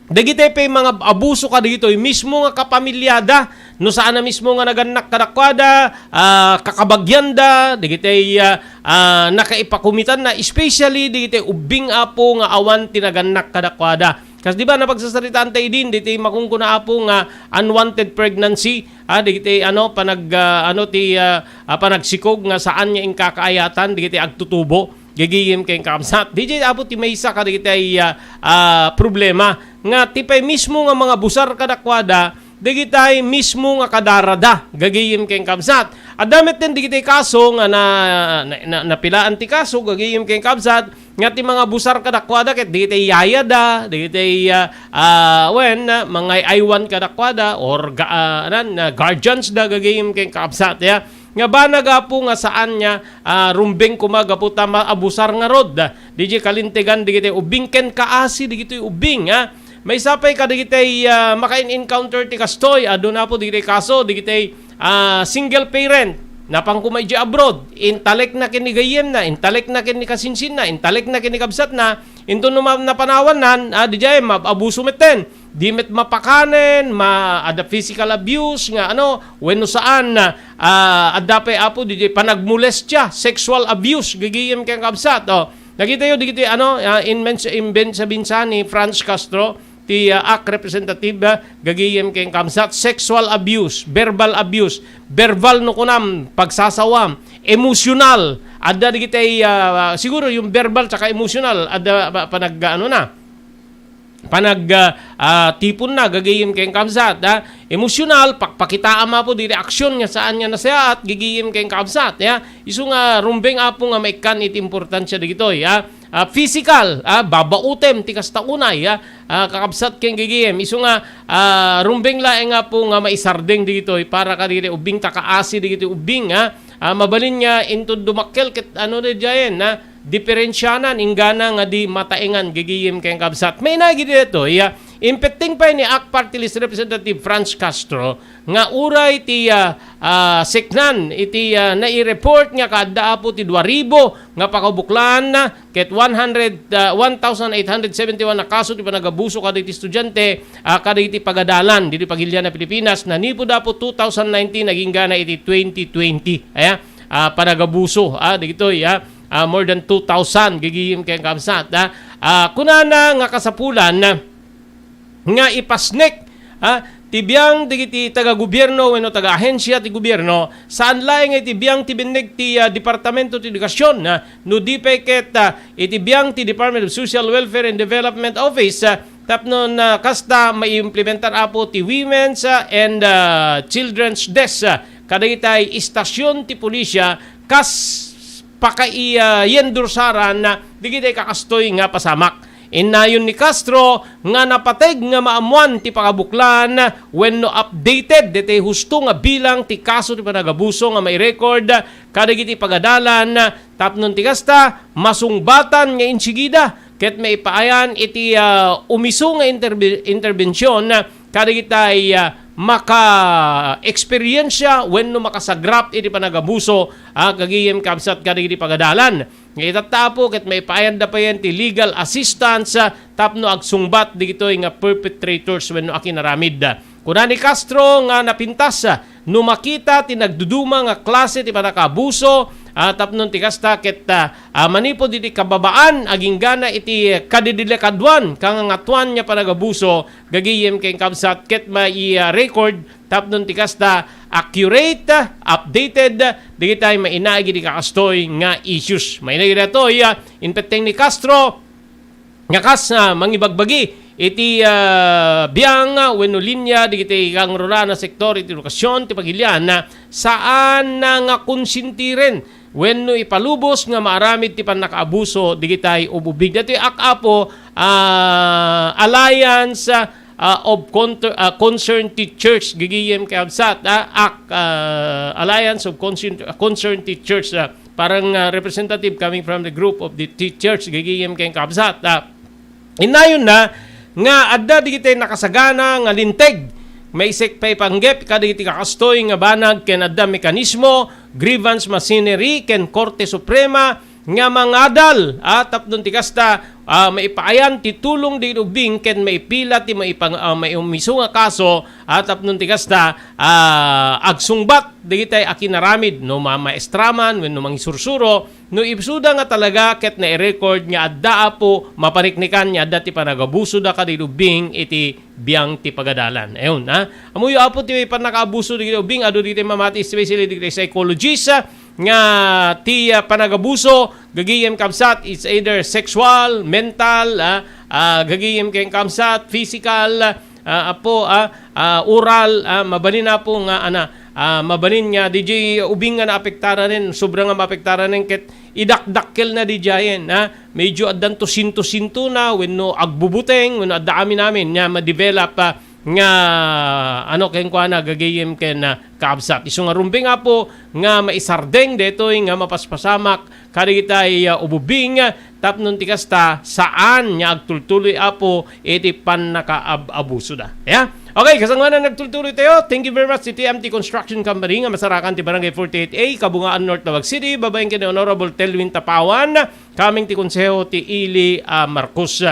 Dagiti pay mangab-abuso kadagitoy mismo nga kapamiliada, no saan a mismo nga nagannak kadakuada, ah, kakabagianda, dagiti, ah, ah, nakaipakumitanna, especially dagiti ubbing, apo, nga awan ti nagannak kadakuada. Kas di ba napagsasaritaan ta idin, dagiti makunkuna, apo, nga unwanted pregnancy, ah, dagiti, ano, panag-, ah, ano, ti, ah, ah, panagsikog nga saan nga inkakaayatan, dagiti agtutubo, gagayem ken kaamsat. Didiay, apo, ti maysa kadagiti, ah, ah, problema nga ti pay mismo nga mangabusar kadakuada, dagitay mismo nga kadarada, gagayem ken kaamsat. Adda metten dagiti kaso nga na, na, na, napilaan ti kaso, gagayem ken kaamsat, nga ti mangabusar kadakuada ket dagiti yayada, dagiti, ah, ah, wen, ah, mangay-aywan kadakuada or ga-, ah, anan, ah, guardians da, gagayem ken kaamsat, ya. Nga banag, apo, nga saan nga, ah, rumbeng koma gapu ta maabusar ngarud, ah, didiay kalintegan dagiti ubbing ken kaasi dagitoy ubbing, ah. Maysa pay kadagitay, ah, makain-encounter ti kastoy, aduna po dagitay kaso, dagitay, ah, single parent, napan koma idiay abroad, intalekna ken ni gayyemna, intalekna ken ni kasinsinna, intalekna ken ni kabsatna, inton no ma-, napanawannan, ah, didiay, maabuso metten. Di met mapakanen, ma-, adda physical abuse nga ano, wenno saan, ah, adda pay apo didiay panagmolestia, sexual abuse, gagayem ken kabsat, oh. Nakita yo digiti ano, ah, in mens-, in ben-, sa binsa ni Franz Castro, ti, ah, ak representative, ah, gagayem ken kabsat, sexual abuse, verbal abuse, verbal no kunam, pagsasawam, emotional, adda digitay, ah, siguro yung verbal tsaka emotional, adda pa-, panag-, ano na, panag, ah, ah, tipon na, gagayem ken kabsat, ah, emotional, pakpakitaam apo diri aksyon nga saan nga nasayaat, gagayem ken kabsat, ya. Isu nga rumbeng apo nga maikkan iti importansia dagitoy, ah. Ah, physical, ah, babautem ti kasta unay, ah, ah, kakabsat ken gagayem. Isu nga, ah, rumbeng laeng apo nga maisardeng dagitoy para kadagiti ubbing ta kaasi dagiti ubbing, ah. Ah, mabalin nga inton dumakkel ket ano daydiayen, ah, diferensianan inggana nga di mataengan gagayem ken kabsat. Mainaig iti daytoy, ah, impetteng pay ni ak Party List Representative Franz Castro nga uray ti, ah, ah, seknan iti, ah, naireport nga kaadda apo ti dua ribu nga pakabuklan ket one hundred, ah, one thousand eight hundred seventy-one a kaso ti panagabuso kadagiti estudiante, ah, kadagiti pagadalan ditoy pagilian a Pilipinas, nanipud apo two thousand nineteen agingga na iti twenty twenty. Aya, ah, panagabuso, ah, dagitoy, ah, ah, more than two thousand gagayem ken kabsat, ah. Ah, kunana nga kasapulan, ah, nga ipasnek, ah, ti biang dagiti taga-gobierno wenno taga-ahensia ti gobierno, saan laeng iti biang ti binneg ti, ah, Departamento ti Edukasion, ah, no di pay ket, ah, iti biang ti Department of Social Welfare and Development Office, ah, tapno na kasta maiimplementar apo ti Women's, ah, and, ah, Children's Desk, ah, kadagitay istasion ti pulisya kas pakai-, ah, yendorsaran, ah, digitay kakastoy nga pasamak. Innayon ni Castro nga napateg nga maammoan ti pakabuklan wenno updated ditoy husto nga bilang ti kaso ti panagabuso nga mairecord kadagiti pagadalan, tapno ti kasta, masungbatan nga insigida ket maipaayan iti, ah, umiso nga interbe-, interbension kadagitay, ah, maka-eksperyensya wenno makasagrap iti panagabuso, ah, gagayem kabsat kadagiti pagadalan. Nga itatta apo ket maipaayan da payen ti legal assistance, ah, tapno agsungbat digitoy nga perpetrators wenno akinaramid. Kuna ni Castro nga napintas, ah, no makita ti nagduduma nga klase ti panakabuso, ah, tapno ti kasta ket, ah, ah, manipud iti kababaan aginggana iti kadidilikaduan, kangangatuan nga panagabuso, gagayem ken kabsat ket mai-record tapno ti kasta accurate, updated, digitay mainaig iti kakastoy nga issues. Mainaig daytoy, ah, impetteng ni Castro nga kas, ah, mangibagbagi iti, ah, biang, ah, wenno linya digiti kangruraan a sektor iti edukasion ti pagilian, ah, saan na nga konsintiren wenno ipalubos nga maaramid ti pannakaabuso digitay ububig. Daytoy ak apo, ah, Alliance, ah, ah, of Conter-, ah, Concerned Teachers, gagayem ken kabsat, ah, ak, ah, Alliance of Concern-, Concerned Teachers, ah, parang, ah, representative coming from the group of the teachers, gagayem ken kabsat, ah. Innayon na nga adda digitay nakasagana nga linteg. Maisek pay panggep kadagiti kakastoy nga banag ken adda mekanismo, grievance machinery ken Korte Suprema nga mangadal, ah, tapno ti kasta, ah, maipaayan ti tulong dagiti ubbing ken maipila ti maipang-, ah, maiumiso nga kaso, ah, tapno ti kasta, ah, agsungbat dagitay a kinaramid no mamaestra man wenno mangisursuro, no ibsuda nga talaga ket nairecord nga adda apo mapariknikan nga adda ti panagabusoda kadagiti ubbing iti biang ti pagadalan. Ayun, ha? Ammoyo apo ti pannakaabuso dagiti ubbing, adu dagiti mamati, especially dagiti psychologist, ah, nga ti, ah, panagabuso, gagayem kabsat, it's either sexual, mental, ah, ah, gagayem ken kabsat, physical, ah, apo, ah, ah, oral, ah, mabalin apo nga, ana, ah, mabalin nga, didiay ubbing nga naapektaranen, sobra nga maapektaranen, ket idakdakkel na didiayen, ah, medyo addanto sinto-sinto na, wenno agbubuteng, wenno adda amin-amin, nga ma-develop, ah, nga, ano, kenkuana, gagayem ken, ah, kaabsat. Isu nga rumbeng, Apo, nga maisardeng daytoy nga mapaspasamak kadagitay, ah, ububing, tapno ti kasta, saan nga agtultuloy, Apo, iti pannakaab-abusoda. Ya? Okay, kasangoanan nagtultuloy tayo. Thank you very much, iti M T Construction Company nga masarakan ti Barangay forty-eight A, Kabungaan, North Laoag City, babaen ken ni Honorable Telwin Tapawan, coming ti Konseho ti Ili, ah, Marcos.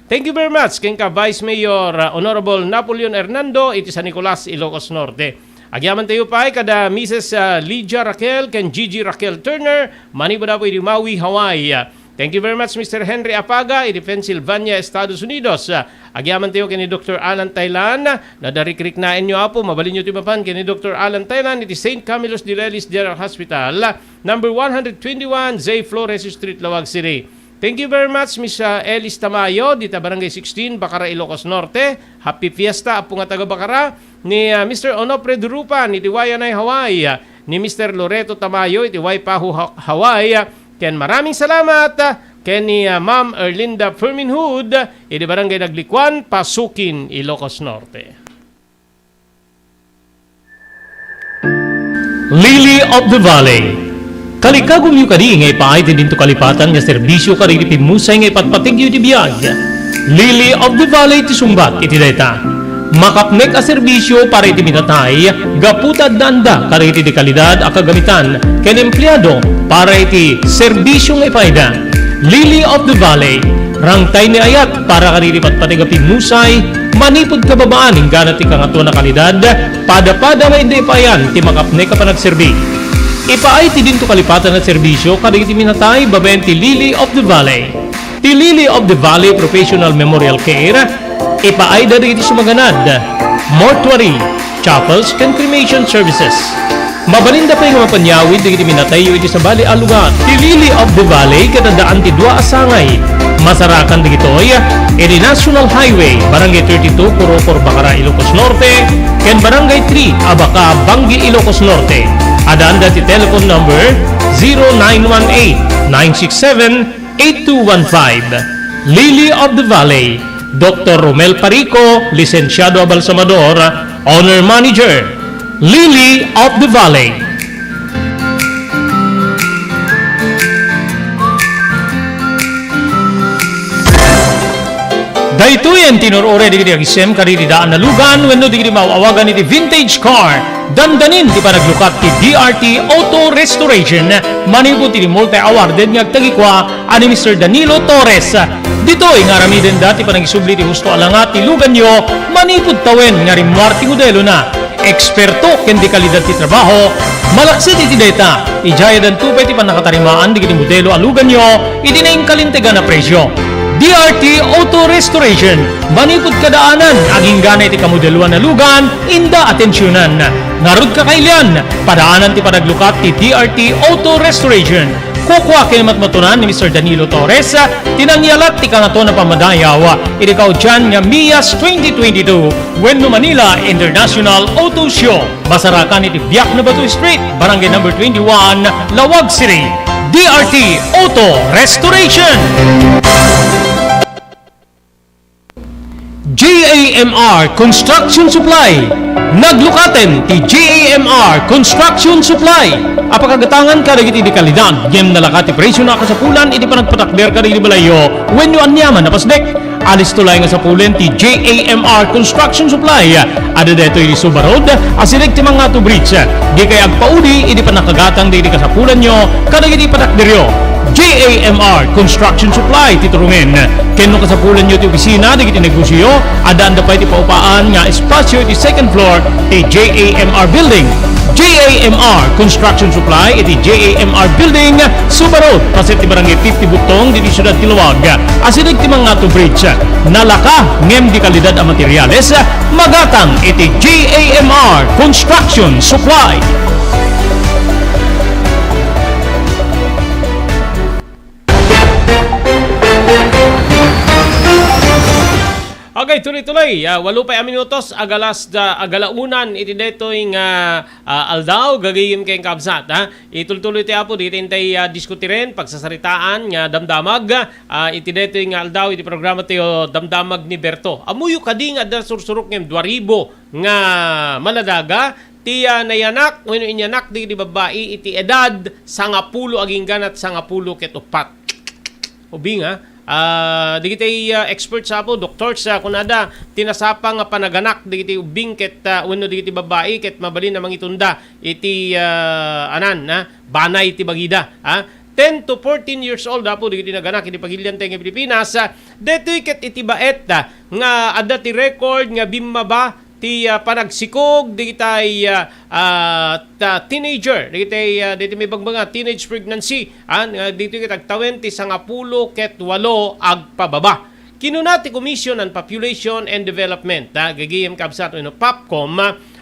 Thank you very much, kenka Vice Mayor, ah, Honorable Napoleon Hernando, iti San Nicolas, Ilocos Norte. Agyaman tayo pay kada Missus, ah, Lydia Raquel ken Gigi Raquel Turner, manipud Apo iti Maui, Hawaii. Thank you very much, Mister Henry Apaga, iti Pennsylvania, Estados Unidos. Ah, agyaman tayo ken ni Doctor Alan Taylan, nadarikriknaenyo, Apo, mabalinyo ti mapan ken ni Doctor Alan Taylan iti Saint Camillus de Lelis General Hospital, number one hundred twenty-one, Zay Flores Street, Laoag City. Thank you very much, Miss, ah, Elis Tamayo, dita Barangay sixteen, Bacara, Ilocos Norte. Happy Fiesta, Apo nga taga Bacara. Ni, ah, Mister Onofre Durupan, iti Waianae, Hawaii. Ah, ni Mister Loreto Tamayo, iti Waipahu, Ha-, Hawaii. Ah, ken maraming salamat, ah, ken ni, ah, Ma'am Erlinda Ferminhood, iti Barangay Naglikuan, Pasukin, Ilocos Norte. Lily of the Valley. Kalikagumyo kadi nga ipaay ti dinto kalipatan nga serbisio kadagiti pimmusay nga ipatpategyo iti biag? Lily of the Valley ti sungbat iti dayta. Makapnek a serbisio para iti minatay gapu ta addaanda kadagiti de kalidad a kagamitan ken empleado para iti serbisio nga ipaayda. Lily of the Valley, rangtay ni ayat para kadagiti patpateg a pimmusay, manipud kababaan inggana ti Kangatoan a Kalidad, pada-pada nga inda ipaayan ti makapnek a panagserbi. Ipaay ti dinto kalipatan a serbisio kadagiti minatay babaen ti Lily of the Valley. Ti Lily of the Valley Professional Memorial Care, ipaayda dagiti sumaganad, mortuary, chapels, ken cremation services. Mabalinda pay nga mapanyawid dagiti minatayyo iti sabali a lugar. Ti Lily of the Valley ket addaan ti dua a sangay. Masarakan dagitoy iti National Highway, Barangay thirty-two, Corocor, Bacara, Ilocos Norte, ken Barangay three, Abaca, Bangui, Ilocos Norte. Addaanda ti telephone number zero nine one eight, nine six seven, eight two one five. Lily of the Valley, Doctor Romel Parico, lisensiado a balsamador, owner manager. Lily of the Valley. Daytoyen ti inur-uray dagiti agisem kadagiti daan a lugan wenno dagiti maaw-awagan iti vintage car. Dandanin ti panaglukat ti D R T Auto Restoration manipud iti multi-awarded nga agtagikua a ni Mister Danilo Torres. Ditoy nga aramidenda ti panangisubli ti husto a langa ti luganyo manipud tawen nga rimmuar ti modelona. Eksperto ken de kalidad ti trabaho, malaksid iti dayta, idiay addanto pay ti pannakatarimaan dagiti modelo a luganyo iti nainkalintegan a presio. D R T Auto Restoration, manipud kadaanan, aginggana iti kamodeloan a lugan, inda atensionan. Ngarud, kakailian, padaanan ti panaglukat ti D R T Auto Restoration. Kukua ken matmatunan ni Mister Danilo Torres ti nangyalat ti Kangatoan a Pammadayaw iti kaudian nga Mias twenty twenty-two wenno Manila International Auto Show. Masarakan iti Biak na Bato Street, Barangay Number twenty-one, Laoag City. D R T Auto Restoration. J A M R Construction Supply. Naglukaten ti J A M R Construction Supply. Apakagatangan kadagiti de kalidad, ngem nalaka ti presio a kasapulan iti panagpatakder kadagiti balayyo wenno aniaman a pasnek. Alisto laeng nga sapulen ti J A M R Construction Supply. Adda daytoy iti Suba Road, asideg ti Mangato Bridge. Dikay agpaudi iti pannakagatang dagiti kasapulanyo kadagiti patakderyo. J A M R Construction Supply ti turongen. Ken no kasapulanyo ti opisina dagiti negosioyo, addaanda pay ti paupaan nga espasio iti second floor ti J A M R Building. J A M R Construction Supply iti J A M R Building, Suba Road, paset ti Barangay fifty Buktong, ditoy siudad ti Laoag. Asideg ti Mangato Bridge. Nalaka ngem de kalidad a materiales, magatang iti J A M R Construction Supply. Okay, tuloy-tuloy. Ah, walo pay a minutos, agalas da, agalaunan iti daytoy nga, ah, aldaw, gagayem ken kabsat, ha? Itultuloy ti Apo, dagiti intay, ah, diskutiren, pagsasaritaan nga damdamag, ah, iti daytoy nga aldaw, iti programa tayo, Damdamag ni Berto. Ammoyo kadi nga adda sursurok ngem dua ribu nga maladaga, ti, ah, nayanak, wenno inyanak, dagiti babbai, iti edad, sangapulo agingga ket sangapulo ket uppat. Ubing, ah. Ah, dagiti, ah, experts, Apo, doctors, ah, kunada, ti nasapa nga panaganak dagiti ubing ket, ah, wenno dagiti babbai ket mabalin a mangitunda iti, ah, anan, ah, banay ti bagida, ah. Ten to fourteen years old, Apo, dagiti naganak iti pagilian tayo nga Pilipinas, ah, detoy ket iti baet, ah, nga adda ti record nga bimmaba ti, ah, panagsikog dagitay, ah, ah, ta-, teenager, dagitay, ah, dagitay maibagbaga, teenage pregnancy, ah, nga ditoy ket agtawen ti sangapulo ket walo agpababa. Kinuna ti Commission on Population and Development, ah, gagayem kabsat wenno POPCOM,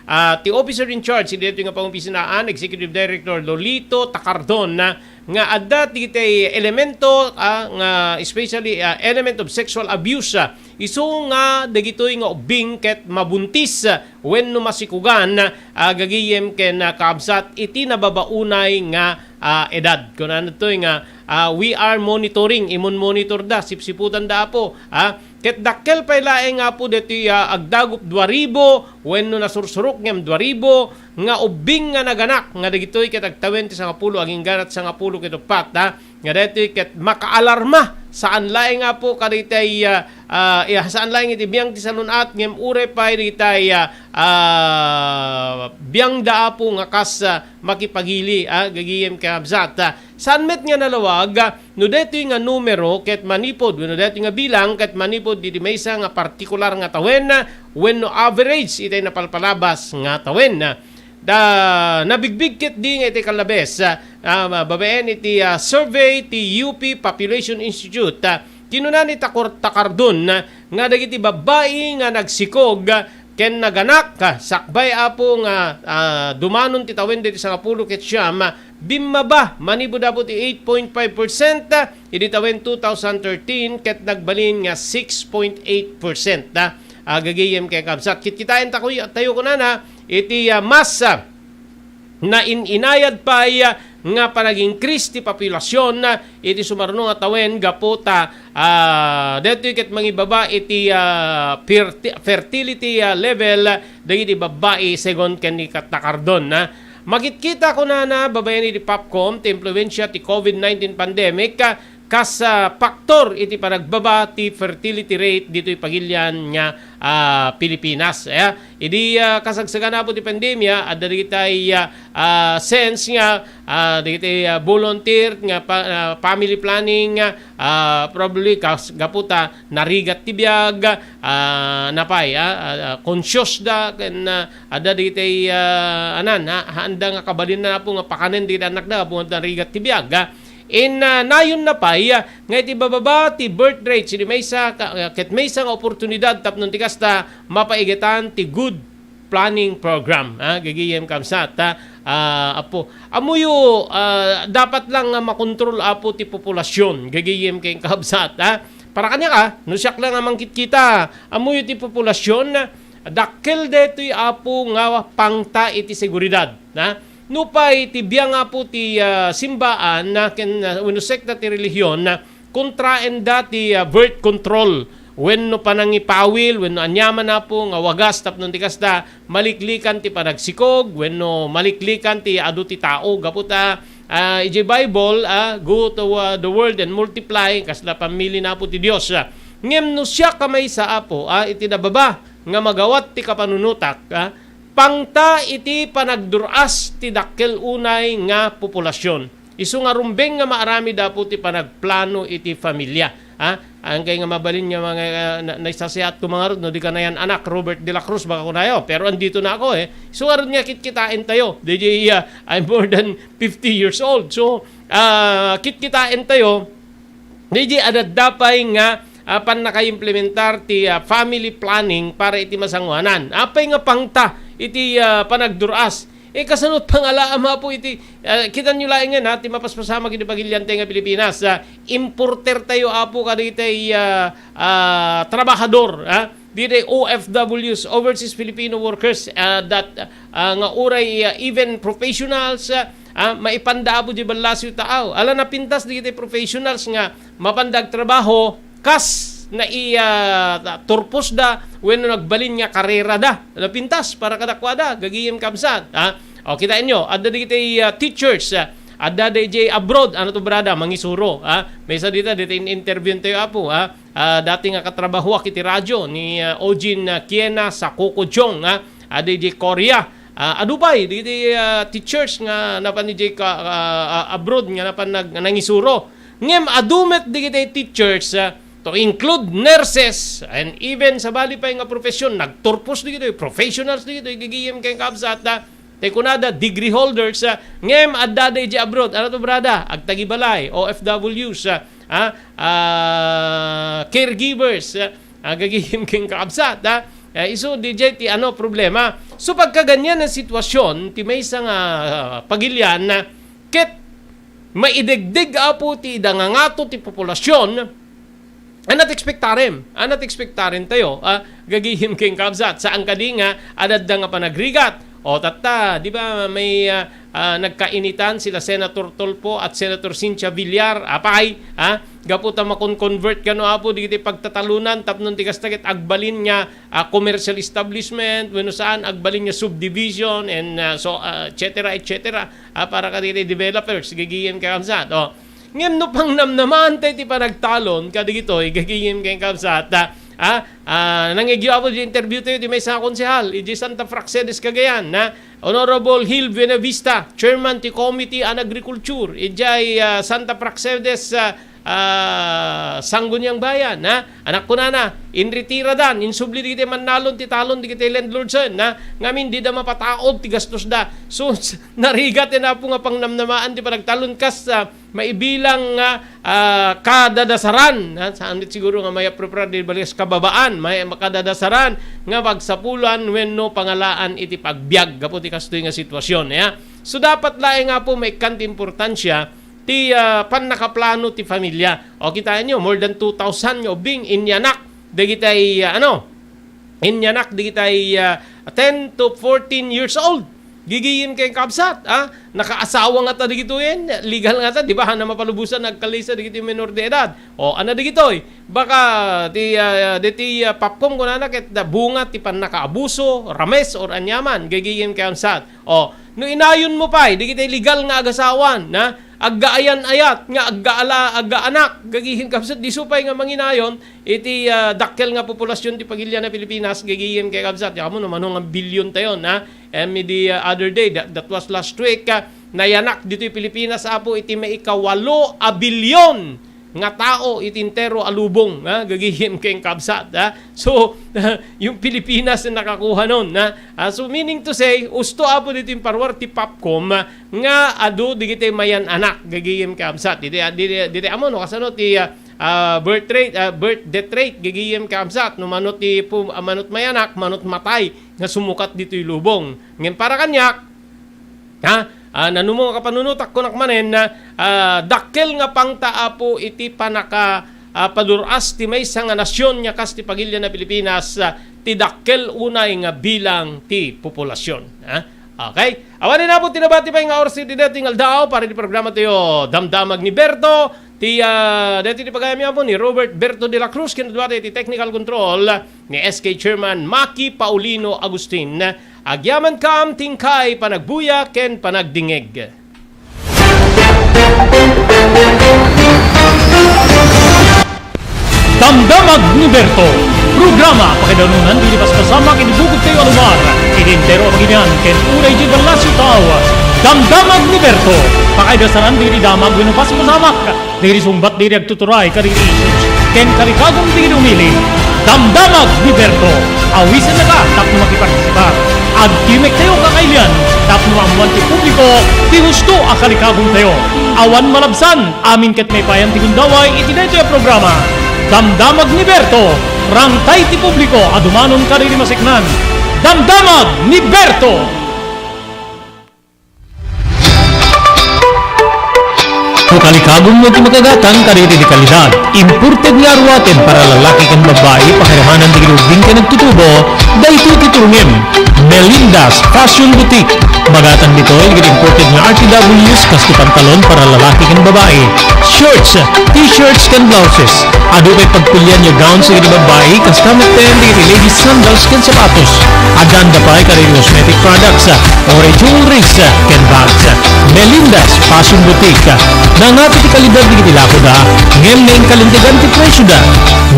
ah, ti officer in charge ditoy nga pangopisinaan, Executive Director Lolito Tacardon, ah, nga adda dagitay elemento, ah, nga especially, ah, element of sexual abuse, ah, isu nga dagitoy nga ubbing ket mabuntis, ah, wenno masikugan, ah, gagayem ken, ah, kabsat iti nababaunay nga, ah, edad. Kunana toy nga, ah, "We are monitoring," imon-monitor da, sipsiputan da, Apo, ah, ket dakkel pay laeng, Apo, detoy, ah, agdagup dua ribu wenno nasursurok ngem dua ribu nga ubbing nga naganak nga dagitoy ket agtawen ti sangapulo agingga ket sangapulo ket uppat, ha, nga daytoy ket makaalarma saan laeng, Apo, kadaytay, ah, ah, iya, saan laeng iti biang ti salun-at ngem uray pay daytay, ah, ah, biangda, Apo, nga kas, ah, makipagili, ah, gagayem kabsat, ah. Saan met nga nalawag, ah, no daytoy nga numero ket manipud, wenno daytoy nga bilang ket manipud iti maysa nga partikular nga tawen, ah, wenno average itay napalpalabas nga tawen, ah. Da, nabigbig ketdi nga iti kallabes, ah, ah, babaen iti, ah, survey ti U P Population Institute, ah, kinuna ni Takor-, Tacardon, ah, nga dagiti babbai nga nagsikog, ah, ken naganak, ah, sakbay, Apo, nga, ah, dumanon ti tawen diti sangapulo ket siam, ah, bimmaba manipud, Apo, ti eight point five percent, ah, idi tawen two thousand thirteen ket nagbalin nga six point eight percent, ah, ah, gagayem ken kabsat. Kitkitaen ta kuya-, tayo kunana, iti, ah, mas, ah, nain-inayad pay, ah, nga panag-increase ti population, ah, iti sumaruno nga tawen gapu ta, ah, daytoy ket mangibaba iti, ah, ferti-, fertility, ah, level dagiti babbai segun ken ni Kat-, Tacardon, ah. Makitkita kunana babaen iti POPCOM ti impluensia ti COVID nineteen pandemic, ah, kas, ah, faktor iti panagbaba ti fertility rate ditoy pagilian nga, ah, Pilipinas. Aya, idi, ah, kasagsagan, Apo, ti pandemia, adda dagitay, ah, ah, sense nga, ah, dagitay, ah, volunteer nga pa-, ah, family planning, ah, probably kas-, gapu ta narigat ti biag, ah, napay, ah, ah, ah, conscious da ken, ah, adda dagitay, ah, anan, ha, haanda nga kabalinna, Apo, nga pakanen dagiti annakda gapu ta narigat ti biag, ah. In, ah, nayonna pay, ah, nga iti bababa ti birth rate, idi maysa ka, ah, ket maysa nga oportunidad tapno ti kasta, mapaigetan ti good planning program, ah, gagayem kabsat, ah, ah, Apo. Ammoyo, ah, dapat lang nga makontrol, Apo, ti populasyon, gagayem ken kabsat, ah. Para kaniak, ah, no siak lang nga mangkitkita, ammoyo ti populasyon, dakkel daytoy, Apo, nga pangta iti seguridad, ah. Nupay ti biang, Apo, ti, ah, simbaan, ah, ken, ah, wenno sekta ti relihiyon, ah, kontraenda ti, ah, birth control wenno panangipawil wenno aniaman, Apo, nga wagas tapno ti kasta, maliklikan ti panagsikog wenno maliklikan ti adu ti tao gapu ta, ah, idiay Bible, ah, "Go to, ah, the world and multiply," kasla pammili na, Apo, ti Dios, ah. Ngem no siak a maysa, Apo, ah, iti nababa nga magawat ti kapanunotak, ah, pangta iti panagdur-as ti dakkel unay nga populasyon. Isu nga rumbeng nga maaramid, Apo, ti panagplano iti familia. Ha? Angkay nga mabalin nga mga, ah, na-, naisasiatko ngarud no di kanayan anak, Robert de la Cruz, baka kunayo. Pero andito na ako, eh. Isu ngarud nga kitkitaen tayo. Di, di, ah, I'm more than fifty years old. So, ah, kitkitaen tayo, di, di, adda pay nga, ah, pannakaimplementar ti, ah, family planning para iti masangoanan. Apay nga pangta iti, ah, panagdur-as? Eh, kasano pangalaam, Apo, iti, ah, kitanyo laengen, ha, ti mapaspasamak iti pagilian tayo nga Pilipinas, ah, importer tayo, Apo, kadagitay, ah, ah, trabahador, ha? dagiti O F Ws, overseas Filipino workers, ah, that, ah, nga uray, ah, even professionals, ah, ah, maipanda, Apo, diay ballasiw taaw. Ala, napintas dagiti professionals nga mapanda agtrabaho kas nai-, ah, turposda wenno nagbalin nga karerada. Napintas para kadakuada, gagayem, kabsat, ah. O, kitaenyo, adda dagiti, ah, teachers, ah, adda daydiay abroad, ano to, brada, mangisuro, ah. Maysa dita, dita in-interview tayo, Apo, ah. Ah, dati nga katrabahoak iti radyo ni, ah, Ojin, ah, Kiena, Sakoko Jong, ah, adi di Korea. Ah, adu pay dagiti, ah, teachers nga napan idiay ka-, ah, ah, abroad nga napan nag-, nangisuro. Ngem adu met dagiti teachers, ah, to include nurses and even sabali pay nga profession, nagturpos dagiti, professionals dagiti, gagayem ken kabsat, ah, tay kunada, degree holders, ah, ngem addada idiay abroad. Ano to, brada? Agtagibalay, O F Ws, ah, ah, ah, caregivers, ah, ah, gagayem ken kakabsat, ah. Ah, isu diay ti, ano, problema. So, pagkaganian a sitwasyon, ti maysa nga, ah, pagilian, ah, ket maidegdeg, Apo, ti ida nga ngato ti populasyon, Anat expectarem, anat expectarem tayo, ah, gagayem ken kabsat, saan kadi nga adda nga panagrigat. O, tatta, di ba, may, ah, ah, nagkainitan sila Senator Tulfo at Senator Cynthia Villar, apay, ah, gapu ta makon-convert kano, Apo, dagiti pagtatalonan tapno ti kasta ket agbalin nga, ah, commercial establishment, wenno saan, agbalin nga subdivision, and, ah, so, ah, et cetera, et cetera, ah, para kadagiti developers, gagayem ken kabsat. O, Ngem no pangnamnamaan tayo ti panagtalon kadagitoy, gagayem ken kabsat, ah, ah, ah, nangegyo, Apo, di interview tayo ti maysa nga konsehal, idiay Santa Praxedes, Cagayan, na Honorable Gil Buenavista, chairman ti Committee on Agriculture, idiay, ah, Santa Praxedes, ah, ah, Sangguniang Bayan, na anak kunana, inretiradan, insubli dagiti mannalon ti talon dagiti landlordsen, na ngamin dida mapataod ti gastosda. So, narigat, Apo, nga pangnamnamaan ti panagtalon kas, ah, maibilang nga, ah, kadadasaran, ha? Saan met siguro nga may apropriar di balikas kababaan, may kadadasaran nga pagsapulan wenno pangalaan iti pagbiag gapu ti kastoy nga sitwasyon, ya. So, dapat laeng, Apo, maikkan ti importansia ti, ah, pannakaplano ti familia. O, kitaenyo, more than two thousand nga ubbing inyanak dagitay, ah, ano, Inyanak dagitay, ah, ten to fourteen years old. Gigiyem ken kabsat, ah, nakaasawa ngata dagitoyen, legal ngata, di ba? Haan a mapalubosan agkalisa dagitoy minor de edad. O, ania dagitoy? Baka ti, ah, ditoy, ah, PAPCOM kunana ket da bunga ti pannakaabuso, rames, or aniaman, gigiyem ken kabsat. O, no inayonmo pay dagitoy legal nga agasawa, na aggaayan-ayat nga aggaala-, aggaanak, gigiyem ken kabsat, diiso pay nga manginayon, iti, ah, dakkel nga populasyon ti pagilian a Pilipinas, gigiyem ken kabsat. Diak ammo no mano nga bilyon tayon, ha? Em, idi, ah, other day, that, that was last week, ah, nayanak ditoy Pilipinas, Apo, iti maikawalo a bilyon nga tao iti entero a lubong, ha? Gigiyem ken kabsat, ha? So, yung Pilipinas ang nakakuha nun, ha? Ah, so, meaning to say, usto, Apo, ditoy parwar ti PAPCOM, ah, nga adu dagiti mayan-anak, gigiyem ken kabsat. Ditoy, ah, ditoy, ditoy ammo, no? Kasano ti, ah, ah, birth rate, ah, birth death rate, gigiyem ken kabsat, no mano ti pu-, ah, mano't mayanak, mano't matay nga sumukat ditoy lubong. Ngem para kaniak, ha, ah, nanumong a kapanunotak, kunak manen, ah, dakkel nga pangta, Apo, iti panaka, ah, padur-as ti maysa nga nasion nga kas ti pagilian a Pilipinas, ah, ti dakkel unay nga bilang ti populasyon, ha? Okay? Awanen, Apo, ti nabati pay nga oras iti daytoy nga aldaw para iti programa tayo, Damdamag ni Berto. Ti, ah, daytoy ti pagayam, Apo, ni Robert Berto de la Cruz, ken dua ti technical control ni S K Chairman Maki Paulino Agustin. Agyamankam ti inkay panagbuya ken panagdingngeg. Damdamag ni Berto, programa pakaidarunan dagiti paspasamak iti bukod tayo a lugar, iti entero a pagilian ken uray diay ballasiw taaw. Damdamag ni Berto, pakaidasaran dagiti damag wenno paspasamak, dagiti sungbat dagiti agtuturay kadagiti issues ken kalikagon dagiti umili. Damdamag ni Berto, awisennaka tapno makipartisipar. Agtimek tayo kakailian tapno maammoan ti publiko ti husto a kalikagon tayo. Awan malabsan, amin ket maipayan ti gundaway iti daytoy a programa. Damdamag ni Berto, rangtay ti publiko a dumanon kadagiti maseknan. Damdamag ni Berto! Kalikagum no ti makagatang kadagiti kalidad. Imported nga aruaten para lalaki ken babbai, pakairanganan dagiti ubbing ken agtutubo, daytoy ti turongem. Melinda's Fashion Boutique. Magatang ditoy dagiti imported nga R T Ws, kastoy pantalon para lalaki ken babbai, shorts, t-shirts ken blouses. Adu pay pagpilian nga gowns dagiti babbai, kasta met dagiti ladies sandals ken sapatos. Addaan da pay kadagiti cosmetic products, or jewelries, ken bags. Melinda's Fashion Boutique. Nangngapit ti kalidad dagiti lakoda, ngem naingkalintegan ti presioda.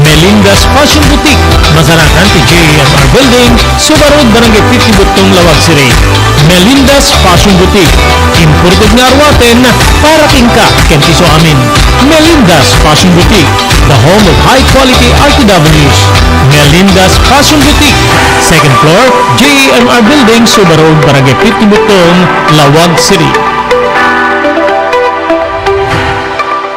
Melinda's Fashion Boutique. Masarakan ti J M R Building, Suba Road, Barangay fifty Butong, Laoag City. Melinda's Fashion Boutique. Imported nga aruaten para kenka ken ti isuamin. Melinda's Fashion Boutique, the home of high quality R T Ws. Melinda's Fashion Boutique, second floor, J M R Building, Suba Road, Barangay fifty Butong, Laoag City.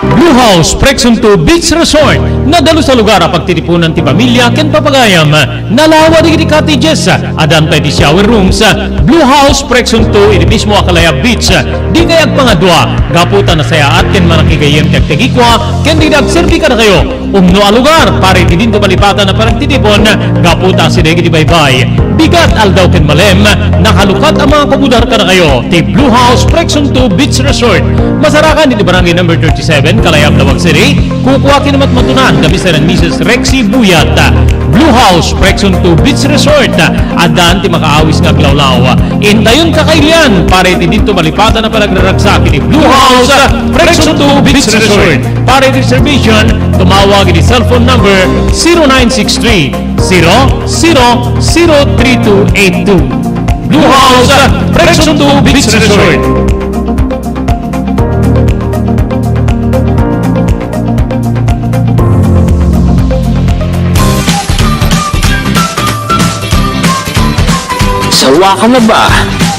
Blue House Prexon two Beach Resort. Nadalus a lugar a pagtitipunan ti pamilia ken papagayam. Nalawa dagiti cottages. Addaan pay ti shower rooms. Blue House Prexon two iti mismo a Calaya Beach. Dikay agpangadua gapu ta nasayaat ken manakigayyem ti agtagikua ken dagiti agserbi kadakayo. Umno a lugar para iti dinto malipatan a panagtitipon gapu ta asideg iti baybay. Bigat, aldaw ken malem, nakalukat a makakumodar kadakayo ti Blue House Prexon two Beach Resort. Masarakan iti Barangay Number thirty-seven, Kalayab, Laoag City. Kukua ken matmatunan da Mister and Missus Rexy Buyat. Blue House Prexon two Beach Resort. Addaan ti makaawis nga aglawlaw. Intayon kakailian para iti dinto malipatan a panagraragsak iti Blue House Prexon two Beach Resort. Para iti reservation, tumawag iti cellphone number zero nine six three, zero zero zero three two eight two. Blue House Prexon two Beach Resort. Sawa ka na ba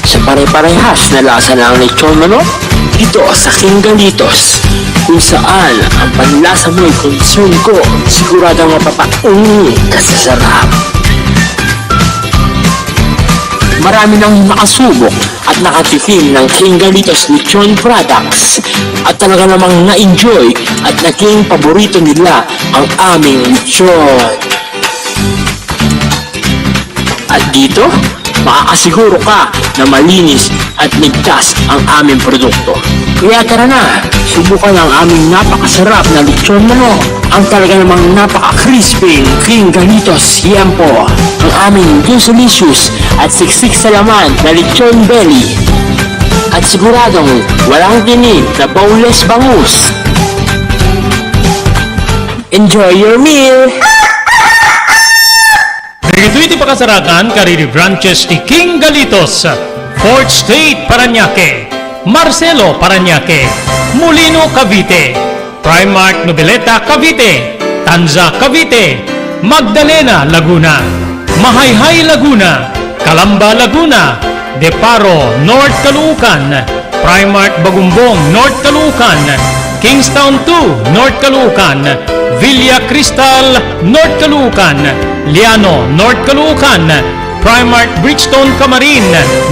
sa pare-parehas na lasa ng lechon manok? Dito sa King Galitos, kung saan ang panlasa mo'y concern ko, siguradong mapapaungi ka sa sarap. Marami nang nakasubok at nakatikim ng King Galitos Lechon Products. At talaga namang na-enjoy at naging paborito nila ang aming lechon. At dito, makakasiguro ka na malinis at ligtas ang aming produkto. Kaya tara na, subukan ang aming napakasarap na lechon manok, ang talaga namang napaka-crispy King Galitos Yempo, ang aming delicious at siksik sa laman na lechon belly. At siguradong walang tinik na boneless bangus. Enjoy your meal! Dagitoy ti pakasarakan kadagiti branches ti King Galitos, Fourth Street, Parañaque, Marcelo, Parañaque, Molino, Cavite, Primark Noveleta, Cavite, Tanza, Cavite, Magdalena, Laguna, Mahayhay, Laguna, Calamba, Laguna, Deparo, North Caloocan, Primark Bagumbong, North Caloocan, Kingstown two, North Caloocan, Villa Cristal, North Caloocan, Liano, North Caloocan, Primark Bridgestone, Camarin,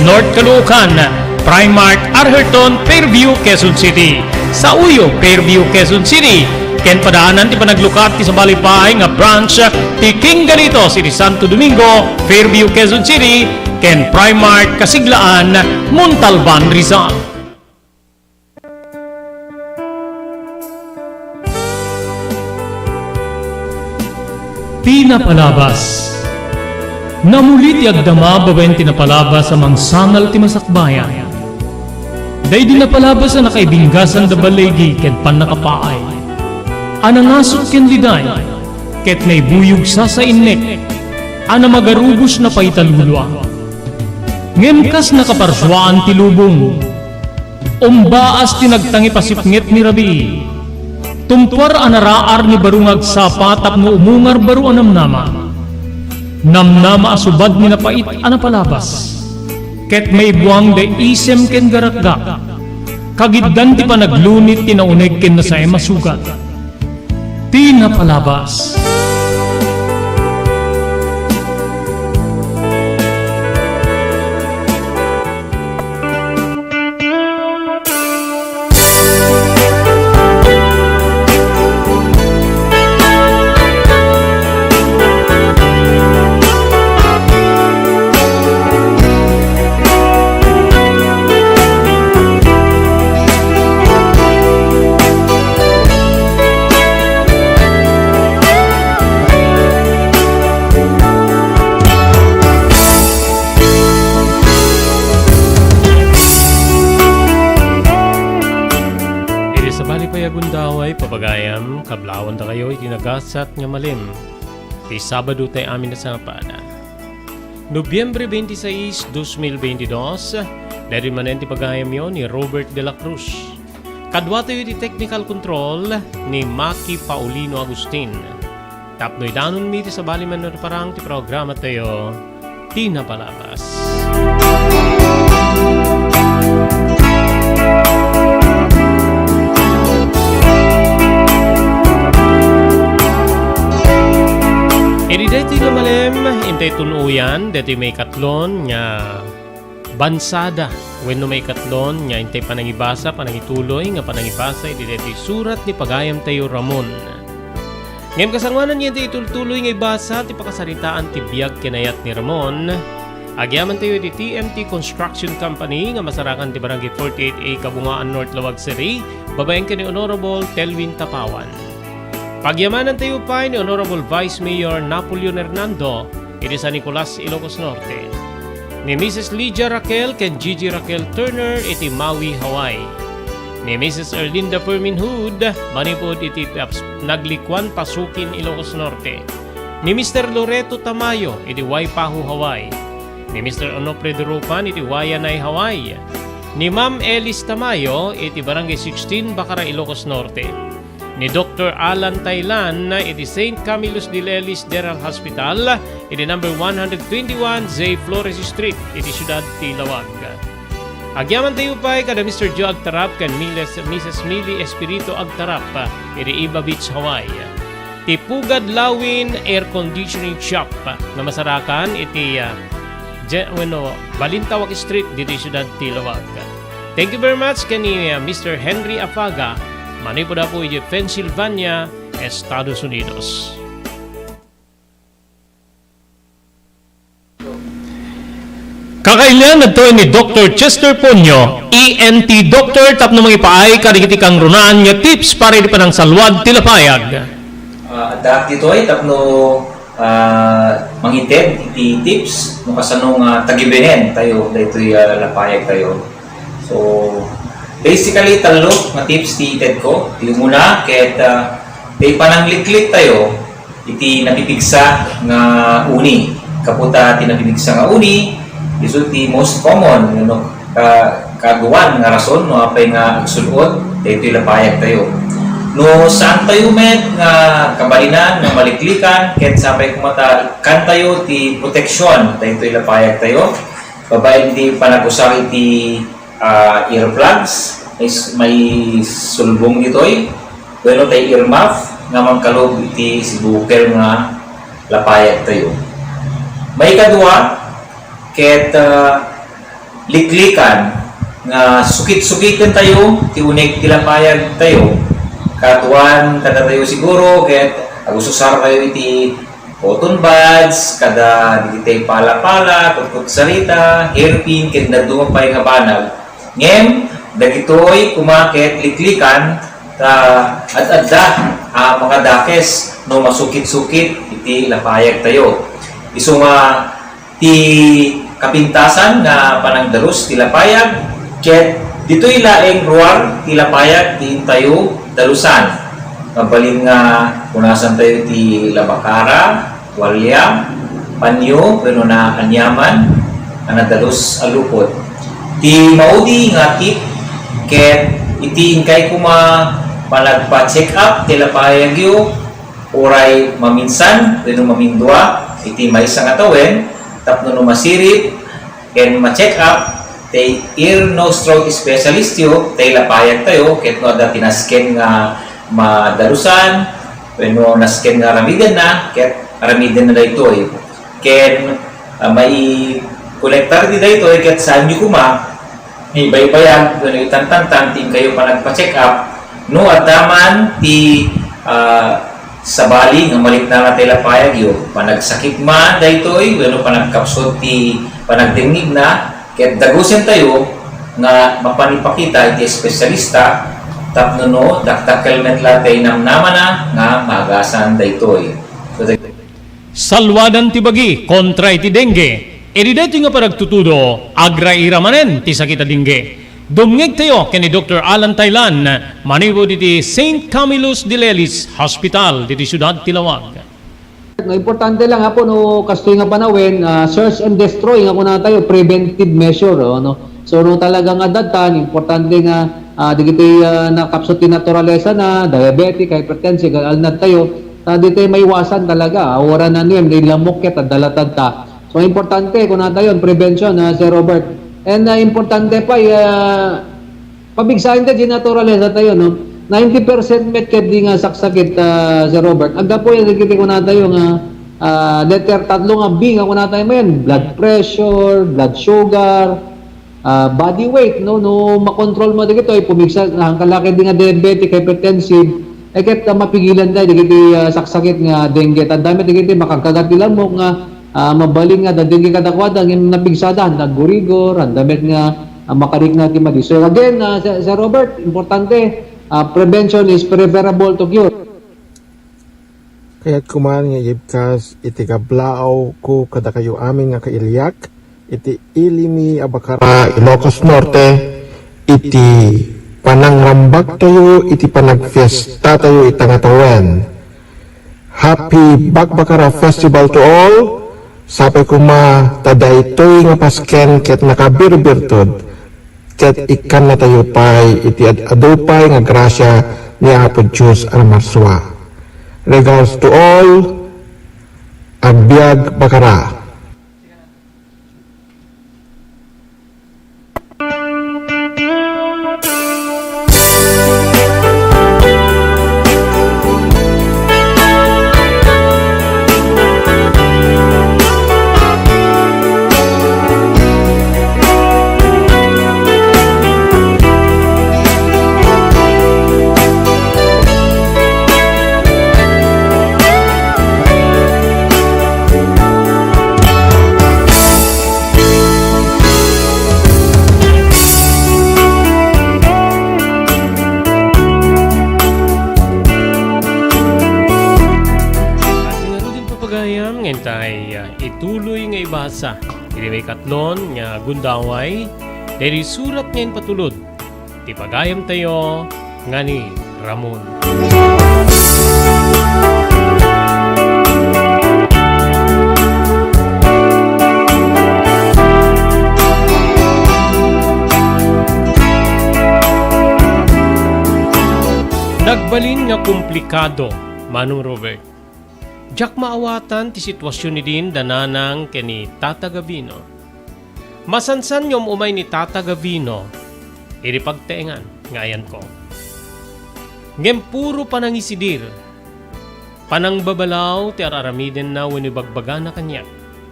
North Caloocan, Primark Arherton, Fairview, Quezon City. Sa Uyo, Fairview, Quezon City. Ken padaanan ti panaglukat ti sabali pay nga branch ti King Galitos iti Santo Domingo, Fairview, Quezon City, ken Primark Kasiglaan, Montalban, Rizal. Ti napalabas. Namuli ti agdama babaen ti napalabas a mangsangal ti masakbayan. Daydi napalabas a nakaibinggasan da baligi ken pannakapaay, a nangasuk ken liday, ket naibuyog sasainnek a namagarubos na paitalulua. Ngem kas nakaparsuaan ti lubong, umbaas ti nagtangip a sipnget ni rabii. Tumpuar a naraar ni baro nga agsapa tapno umungar baro a namnama. Namnama a subad ni napait a napalabas. Ket maibuang da isem ken garakgak. Kagiddan ti panaglunit ti nauneg ken nasaem a sugat. Ti napalabas. Sablawan dakayo iti nagasat nga malem ti Sabado tay amin a sangapada. Nobyembre twenty-six, dos mil twenty-dos, daytoy manen ti pagayamyo ni Robert de la Cruz. Kaduatayo iti technical control ni Maki Paulino Agustin. Tapno idanonmi ti sabali man a parang ti programatayo, ti napalabas. Iti daytoy nga malem, intay tun-oyan, daytoy maikatlon nga bansada, wenno maikatlon nga intay panangibasa, panangituloy nga panangibasa iti daytoy surat ni pagayamtayo Ramon. Ngem kasangoanan nga intay itultuloy nga ibasa ti pakasaritaan ti biag ken ayat ni Ramon, agyamantayo iti T M T Construction Company nga masarakan ti Barangay forty-eight A, Kabungaan, North Laoag City, babaen ken ni Honorable Telwin Tapawan. Pagyamanantayo pay ni Honorable Vice Mayor Napoleon Hernando iti San Nicolas, Ilocos Norte, ni Missus Lydia Raquel ken Gigi Raquel Turner iti Maui, Hawaii, ni Missus Erlinda Fermin Hood manipud iti Pas-, Naglikuan, Pasukin, Ilocos Norte, ni Mister Loreto Tamayo iti Waipahu, Hawaii, ni Mister Onofre Durupan iti Waianae, Hawaii, ni Ma'am Elis Tamayo iti Barangay sixteen, Bacara, Ilocos Norte, ni Doktor Alan Tailan iti Saint Camillus de Lelis General Hospital iti number one hundred twenty-one J Flores Street iti siudad ti Laoag. Agyamantayo pay kada Mister Joe Agtarap ken Miles-, Missus Millie Espirito Agtarap iti Iba Beach, Hawaii, ti Pugad Lawin Air Conditioning Shop nga masarakan iti, ah, Je-, wenno, Balintawak Street ditoy siudad ti Laoag. Thank you very much ken ni, ah, Mister Henry Afaga, manipud Apo iti Pennsylvania, Estados Unidos. Kakailian adtoy ni Doktor Chester Ponyo, E N T doctor, tapno mangipaay kadagiti kangrunaan nga tips para iti panangsalwad ti lapayag. Ah, addaak ditoy tapno, ah, mangited iti tips no kasano nga tagibenen tayo daytoy, ah, lapayag tayo. So, basically, tallo nga tips ti itedko. Ti umuna, ket, ah, ti panangliklik tayo iti napipigsa nga uni. Gapu ta ti napipigsa nga uni, isu ti most common, no, ka-, kaaduan nga rason no apay nga agsud-ot daytoy lapayag tayo. No saan tayo met nga kabalinan nga maliklikan, ket sapay koma ta ikkan tayo ti proteksyon daytoy lapayag tayo. Babaen ti panagusar iti, ah, earplugs, is-, maisulbong ditoy. Wenno tay earmuff nga mangkalub iti sibukel nga lapayag tayo. Maikadua, ket, ah, liklikan nga sukit-sukiten tayo ti uneg ti lapayag tayo. Kaaduan kadatayo siguro, ket agususar tayo iti cotton buds, kada dagiti pala-pala, kutkutsarita, hairpin, ken dadduma pay nga banag. Ngem, dagitoy koma ket liklikan ta ad-adda a makadakes no masukit-sukit iti lapayag tayo. Isu nga ti kapintasan nga panangdalus ti lapayag, ket ditoy laeng ruar ti lapayag ti intayo dalusan. Mabalin nga punasan tayo ti labakara, tualya, panyo, wenno naaniaman a nadalus a lupot. Ti maudi nga tip, ket iti inkay koma panagpa-check up ti lapayagyo, uray maminsan wenno mamindua iti maysa nga tawen, tapno no masirib ken ma-check up ti ear, nose, throat specialist yo, ti lapayag tayo, ket no adda ti nasken nga madalusan wenno nasken nga aramidenna, ket aramidenna daytoy. Ken, ah, maikonektar ti daytoy, ket saanyo koma ibaybayag wenno itantantan ti inkayo panagpa-check up no adda man ti, ah, sabali nga maliknana ti lapayagyo, panagsakit man daytoy wenno panagkapsut ti panagdengngegna, ket dagusentayo nga mapan ipakita iti espesyalista tapno no dakdakkel met la ti namnamana nga maagasan daytoy. So, the Salwadan ti bagi kontra iti dengue. Idi daytoy nga panagtutudo, agraira manen ti sakit a dengue. Dumngegtayo ken ni Doktor Alan Taylan, manipud iti Saint Camillus de Lelis Hospital, diti siudad ti Laoag. No, importante lang, Apo, no, kastoy nga panawen, ah, search and destroy nga kunatayo, preventive measure, oh, no? So, no, talaga nga dadtan, importante nga, ah, dagiti, ah, nakapsut ti naturalesa na, diabetic, hypertensive, alnad tayo, ta ditoy maiwasan talaga, ah, wala na nuem, di lamok ket, ah, dalatad ta. So, importante, kunatayo, prevention, ah, Sir Robert. And, ah, importante pa, ah, pabigsaen ta di naturalesa tayo, no? Ninety percent met ket di nga saksakit, ah, Sir Robert. Aggapu yan, dagiti kunatayo nga, ah, letter tatlo nga B nga kunatayo mayan, blood pressure, blood sugar, ah, body weight, no? No makontrol mo dagitoy, pumigsa, ang kalaki di nga diabetic, hypertensive, eh, ket, ah, mapigilan tayo dagiti, ah, saksakit nga dengue. Tanda met dagiti makagkagat ti lamok nga, ah, mabalin nga da dengue kadakuada, ngem napigsada, handa gurigor, handa met nga, ah, makarikna ti madi. So again, ah, Sir, Sir Robert, importante, ah, prevention is preferable to cure. Kayatko man nga ibkas iti kablaawko kadakayo amin nga kailiak iti Ilimi a Bacara, Ilocos Norte, iti panangrambaktayo iti panagfiestatayo ita nga tawen. Happy Bakbakara Festival to all! Sapay koma ta daytoy nga Pasken ket nakabirbirtud ket ikkannatayo pay iti ad-adu pay nga grasia ni Apo Dios a Namarsua. Regards to all, agbiag Bakara. Ngaruden, pagayam, nga intay, ah, ituloy nga ibasa iti maikatlon nga gundaway daydi surat nga impatulod ti pagayamtayo nga ni Ramon. Nagbalin nga komplikado, Manong Robert. Diak maawatan ti sitwasion idin da Nanang ken ni Tata Gavino. Masansan nga um-umay ni Tata Gavino iti pagtaengan nga ayanko. Ngem puro panangisidir, panangbabalaw ti ar-aramidenna wenno ibagbagana kaniak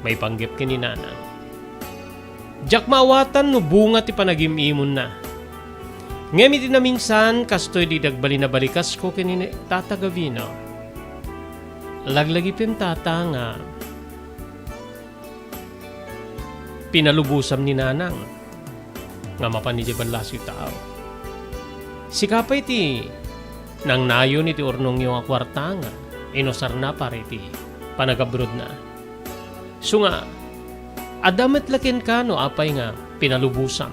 maipanggep ken ni Nanang. Diak maawatan no bunga ti panagim-imonna. Ngem iti naminsan, kastoy di dagbalin a balikasko ken ni Tata Gavino. Laglagipem, Tata, nga pinalubosam ni Nanang nga mapan idiay ballasiw taaw. Sika pay ti nangnayon iti urnongyo nga kuarta nga inusarna para iti panagabrodna. Isu nga, adda met la kenka no apay nga pinalubosam.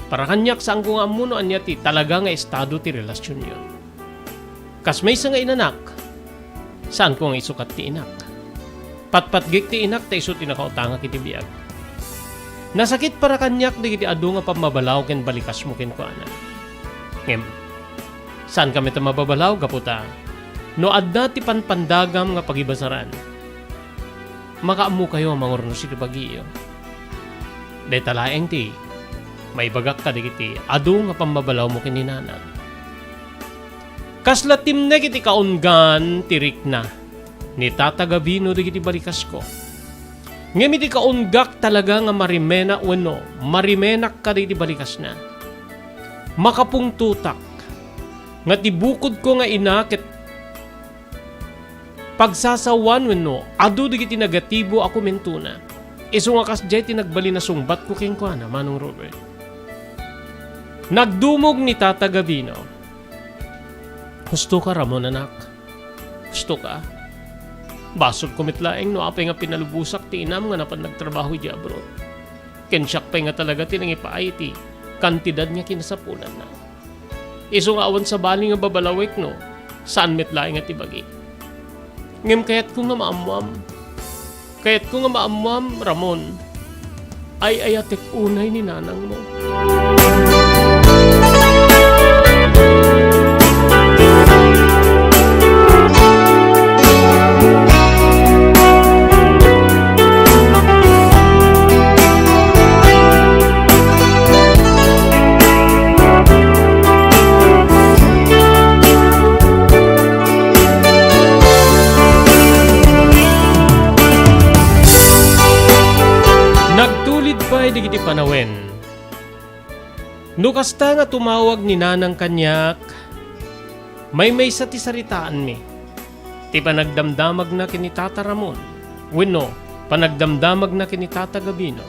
Para kaniak, saanko nga ammo no ania ti talaga nga estado ti relasionyo. Kas maysa nga inanak, saanko nga isukat ti inak. Patpatgek ti inak ta isu ti nakautangak iti biag. Nasakit para kaniak dagiti adu nga pammabalaw ken balikasmo kenkuana. Ngem, saanka met a mababalaw gapu ta no adda ti panpandagam nga pagibasaran, makaammokayo a mangurnos iti bagiyo. Dayta laeng ti maibagak kadagiti adu nga pammabalawmo ken ni Nanang. Kasla timnek iti kaunggan ti rikna ni Tata Gavino dagiti balikasko. Ngem iti kaunggak talaga nga marimenak wenno marimenak kadagiti balikasna, makapungtotak nga ti bukodko nga ina ket pagsasawan wenno adu dagiti negatibo a komentona. Isu nga kasdiay ti nagbalin a sungbatko kenkuana, Manong Robert. Nagdumog ni Tata Gavino. Hustoka, Ramon, anak. Hustoka. Basolko met laeng no apay nga pinalubosak ti inam nga napan nagtrabaho idiay abroad. Ken siak pay nga talaga ti nangipaay iti kantidad nga kinasapulanna. Isu nga awan sabali nga babalawek no saan met laeng nga ti bagi. Ngem kayatko nga maammuam. Kayatko nga maammuam, Ramon. Ay-ayatek unay ni nanangmo. Nagtulid pay dagiti panawen. No kasta nga tumawag ni Nanang kaniak, maymaysa ti saritaanmi, ti panagdamdamagna ken ni Tata Ramon, wenno panagdamdamagna ken ni Tata Gabino.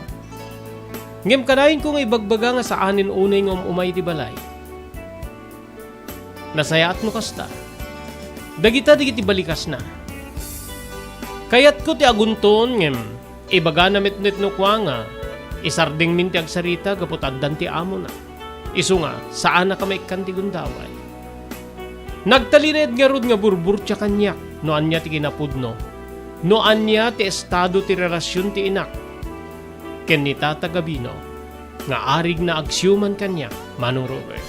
Ngem kanayenko nga ibagbaga nga saanen unay nga um-umay iti balay. Nasayaat no kasta. Dagita dagiti balikasna. Kayatko ti agunton ngem ibagana met no kua nga isardengmin ti agsarita gapu ta addan ti amona. Isu nga, saanna ka maikkan ti gundaway. Nagtalinaed ngarud nga burburtia kaniak no ania ti kinapudno, no ania ti estado ti relasion ti inak ken ni Tata Gabino nga arigna agsiuman kaniak, Manong Robert.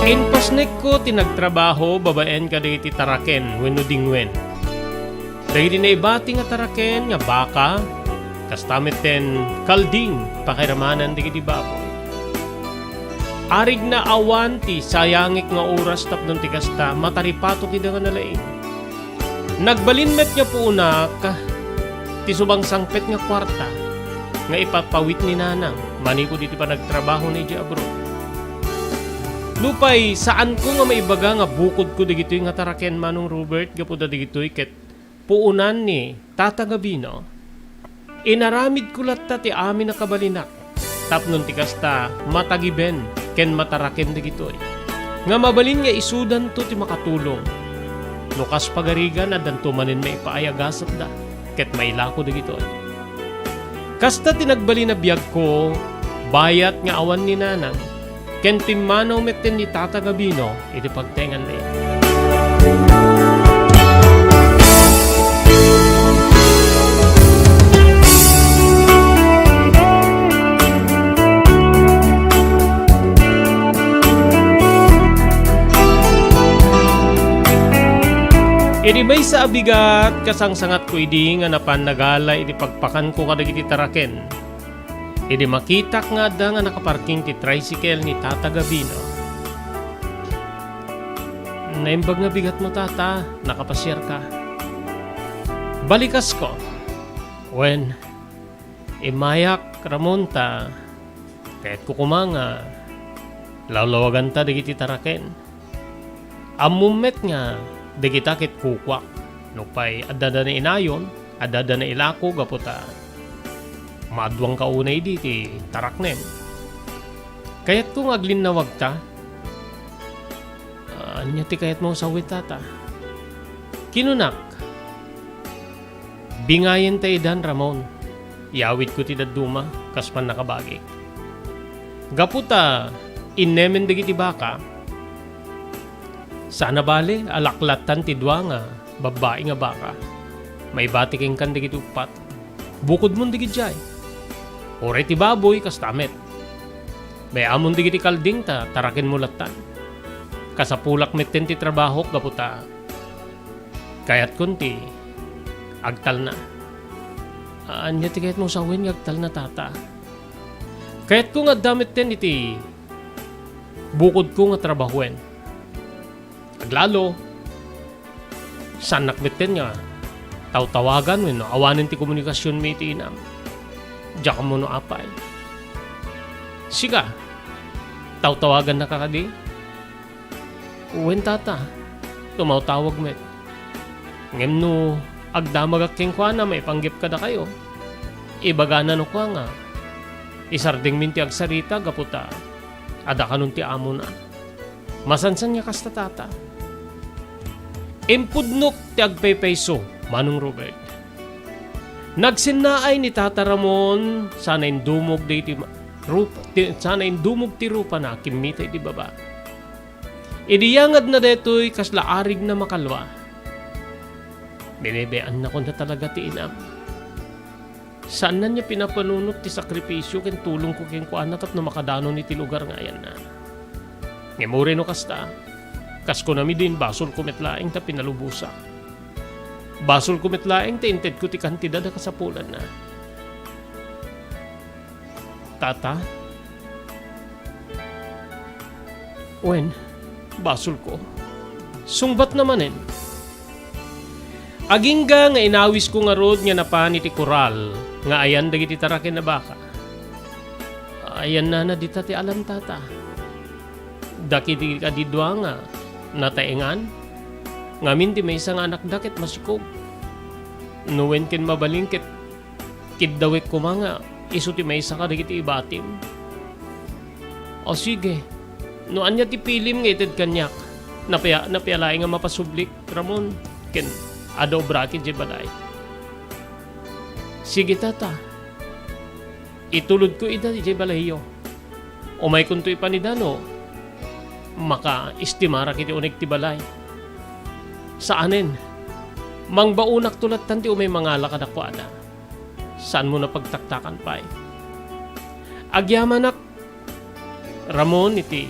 Impasnekko ti nagtrabaho babaen kadagiti taraken wenno dingwen. Dagiti naibati nga taraken nga baka, kasta met ten kalding pakairamanan dagiti baboy. Arigna awan ti sayangek nga oras tapno ti kasta mataripatok ida nga nalaing. Nagbalin met nga puonak ti subangsangpet nga kuarta nga ipapawit ni Nanang manipud iti panagtrabahona idiay abroad. Nupay saanko nga maibaga nga bukodko dagitoy nga taraken, Manong Robert, gapu ta dagitoy ket puonan ni Tata Gabino, inaramidko latta ti amin a kabalinak tapno ti kasta matagiben ken mataraken dagitoy nga mabalin nga isudanto ti makatulong. No kas pagarigan, addanto manen maipaay a gasatda ket mailako dagitoy. Kasta ti nagbalin a biagko, bayat nga awan ni Nanang, ken pimmanaw metten ni Tata Gabino iti pagtenganmi. Idi maysa a bigat, kasangsangatko idi nga napan nagala iti pagpakanko kadagiti taraken. Idi makitak nga adda nga nakaparking ti tricycle ni Tata Gabino. Naimbag nga bigatmo, Tata, nakapasiarka. Balikasko. Wen, immayak, Ramon, ta kayatko koma nga lawlawaganta dagiti taraken. Ammom met nga dagita ket kukuak. Nupay addada nainayon, addada nailako gapu ta maaduangka unay idi ti taraknem. Kayatko nga aglinnawagta. Ania ti kayatmo a sawen, Tata? Kinunak, bingayenta idan, Ramon. Iyawidko ti dadduma kas pannakabagi. Gapu ta innemen dagiti baka, saan a bale a laklattan ti dua nga babbai nga baka. Maibati kenkan dagiti uppat. Bukodmon dagidiay. Uray ti baboy, kasta met. Bay-amon dagiti kalding ta tarakenmo lattan. Kasapulak metten ti trabahok gapu ta kayatkon ti agtalna. Ania ti kayatmo sawen nga agtalna, Tata? Kayatko nga adda metten iti bukodko nga trabahoen. Aglalo, saannak metten nga tawtawagan wenno awanen ti komunikasionmi iti inam. Diak ammo no apay. Sika, tawtawagannaka kadi? Wen, Tata, tumawtawag met. Ngem no Agdamagak kenkuana maipanggep kadakayo. Ibagana no kua nga, isardengmin ti agsarita gapu ta adda kanon ti amona. Masansan nga kasta, Tata. Impudnok ti agpaypayso, Manong Robert. Nagsennaay ni Tata Ramon, sana indumog daytoy ma-, rup-, ti, sana indumog ti rupana, kimmita iti baba. Idi yangadna daytoy, kasla arigna makalwa. Binebeannakon na talaga ti inam. Saanna nga pinapanunot ti sakripisio ken tulongko kenkuana tapno makadanon iti lugar nga ayanna. Ngem uray no kasta, kas kunami din, basolko met laeng ta pinalubosak. Basolko met laeng ta intedko ti kantidad a kasapulanna. Tata? Wen, basolko. Sungbatna manen. Agingga nga inawisko ngarud nga napan iti koral nga ayan dagiti taraken a baka. Ayannana dita ti alam, Tata. Dagiti kadi dua nga nataengan, ngamin ti maysa nga anakda ket masikog. No wen ken mabalin ket kiddawek koma nga isu ti maysa kadagiti ibatim. O sige, no ania ti pilim nga ited kaniak, napia-, napia laeng nga mapasublik, Ramon, ken adda obraki idiay balay. Sige, Tata. Itulodko ida idiay balayyo. Umaykonto ipan ida no makaestimarak iti uneg ti balay. Saanen, mangbaonakto lattan ti umay mangala kadakuada. Saanmo a pagtaktakan pay. Agyamanak, Ramon, iti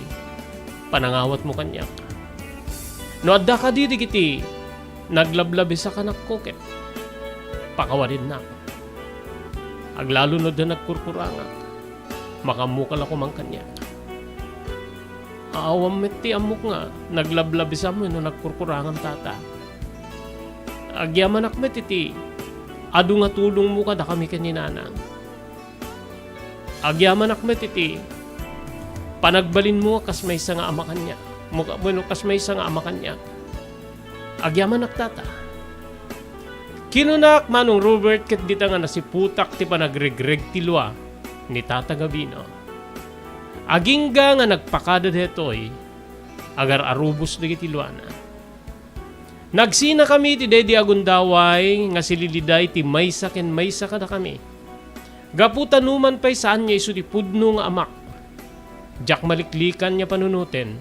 panangawatmo kaniak. No adda kadi dagiti naglablabisa kanakko ket pakawadennak. Aglalo no adda nagkurkurangak, makaammoka la koma kaniak. Awan met ti ammok nga naglablabisam wenno nagkurkurangam, Tata. Agyamanak met iti adu nga tulongmo kadakami ken ni Nanang. Agyamanak met iti panagbalinmo a kas maysa nga ama kaniak. Mu-, wenno kas maysa nga ama kaniak. Agyamanak, Tata. Kinunak, Manong Robert, ket dita nga nasiputak ti panagregreg ti lua ni Tata Gabino. Agingga nga nagpakada daytoy, agar-arubos dagiti luana. Nagsinakami ti daydi a gundaway nga sililiday ti maysa ken maysa kadakami. Gapu ta numan pay saan nga isu ti pudno nga amak, diak maliklikan nga panunoten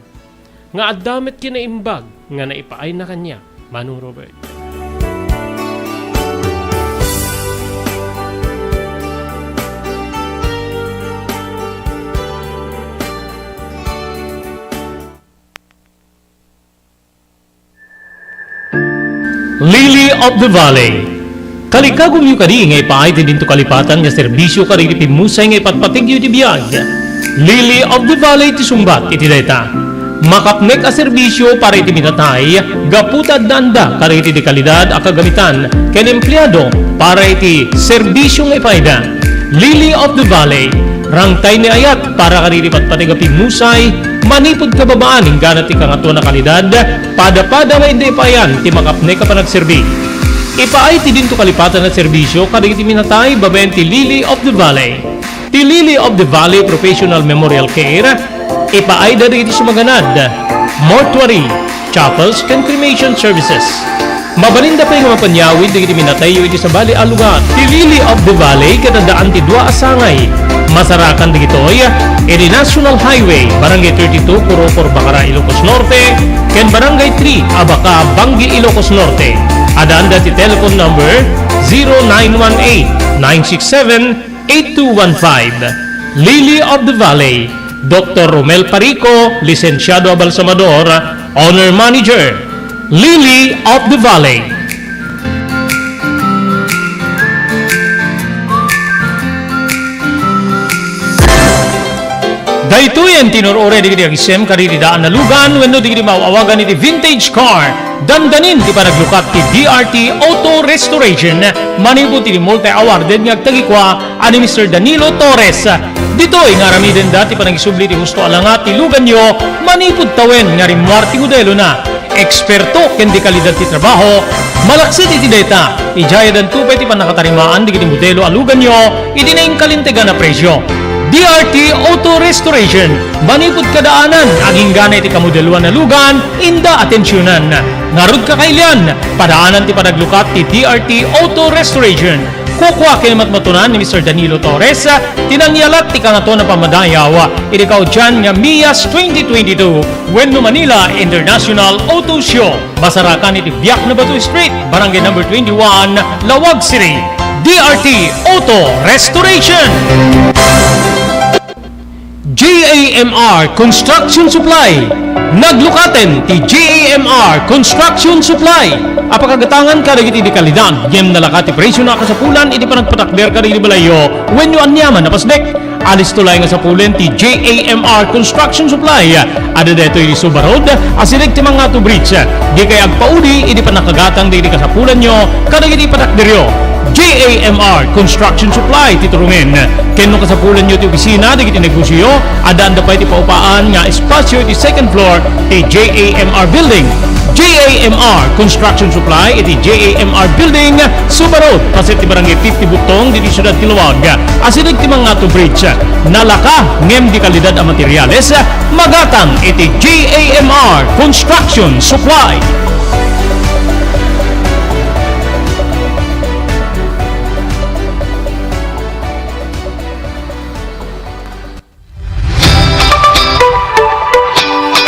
nga adda met kinaimbag nga naipaayna kaniak, Manong Robert. Lily of the Valley. Kalikagumyo kadi nga ipaay ti dinto kalipatan nga serbisio kadagiti pimmusay nga ipatpategyo iti biag? Lily of the Valley ti sungbat iti dayta. Makapnek a serbisio para iti minatay gapu ta addaanda kadagiti dekalidad a kagamitan ken empleado para iti serbisio nga ipaayda. Lily of the Valley, rangtay ni ayat para kadagiti patpateg a pimmusay, manipud kababaan inggana ti kangatoan a kalidad, pada-pada nga inda ipaayan ti makapnek a panagserbi. Ipaay ti dinto kalipatan a serbisio kadagiti minatay babaen ti Lily of the Valley. Ti Lily of the Valley Professional Memorial Care, ipaayda dagiti sumaganad, mortuary, chapels, ken cremation services. Mabalinda pay nga mapanyawid dagiti minatayyo iti sabali a lugar. Ti Lily of the Valley ket addaan ti dua a sangay. Masarakan dagitoy iti National Highway, Barangay thirty-two, Kurokor, Bacara, Ilocos Norte, ken Barangay three, Abaca, Bangui, Ilocos Norte. Addaanda ti telephone number zero nine one eight, nine six seven, eight two one five. Lily of the Valley, Doktor Romel Parico, lisensiado a balsamador, owner manager. Lily of the Valley. Daytoyen ti nur-uray dagiti agsem kadagiti daan a lugan wenno dagiti maaw-awagan iti vintage car. Dandanin ti panaglukat ti D R T Auto Restoration manipud iti multi-awarded nga agtagikua a ni Mister Danilo Torres. Ditoy nga aramidenda ti panangisubli ti husto a langa ti luganyo manipud tawen nga rimmuar ti modelona. Eksperto ken dekalidad ti trabaho, malaksid iti dayta, idiay addanto pay ti pannakatarimaan dagiti modelo a luganyo iti nainkalintegan a presio. D R T Auto Restoration, manipud kadaanan, agingga iti kamodeloan a lugan, inda atensionan. Ngarud, kakailian, padaanan ti panaglukat ti D R T Auto Restoration. Kukua ken matmatunan ni Mister Danilo Torres ti nangyalat ti Kangatoan a Pammadayaw iti kaudian nga MIAS twenty twenty-two wenno Manila International Auto Show. Masarakan iti Biak na Bato Street, Barangay Number twenty-one, Laoag City. D R T Auto Restoration. J A M R Construction Supply. Naglukaten ti J A M R Construction Supply a pakagatangan kadagiti dekalidad ngem nalaka ti presio a kasapulan iti panagpatakder kadagiti balayyo wenno aniaman a pasnek. Alisto laeng a sapulen ti J A M R Construction Supply. Adda daytoy iti Suba Road, asideg ti Mangato Bridge. Dikay agpaudi iti pannakagatang dagiti kasapulanyo kadagiti patakderyo. J A M R Construction Supply ti turongen. Ken no kasapulanyo ti opisina dagiti negosioyo, addaanda pay ti paupaan nga espasio iti second floor ti J A M R Building. J A M R Construction Supply iti J A M R Building, Suba Road, paset ti Barangay fifty Butong, ditoy siudad ti Laoag, asideg ti Mangato Bridge. Nalaka ngem dekalidad a materiales, magatang iti J A M R Construction Supply.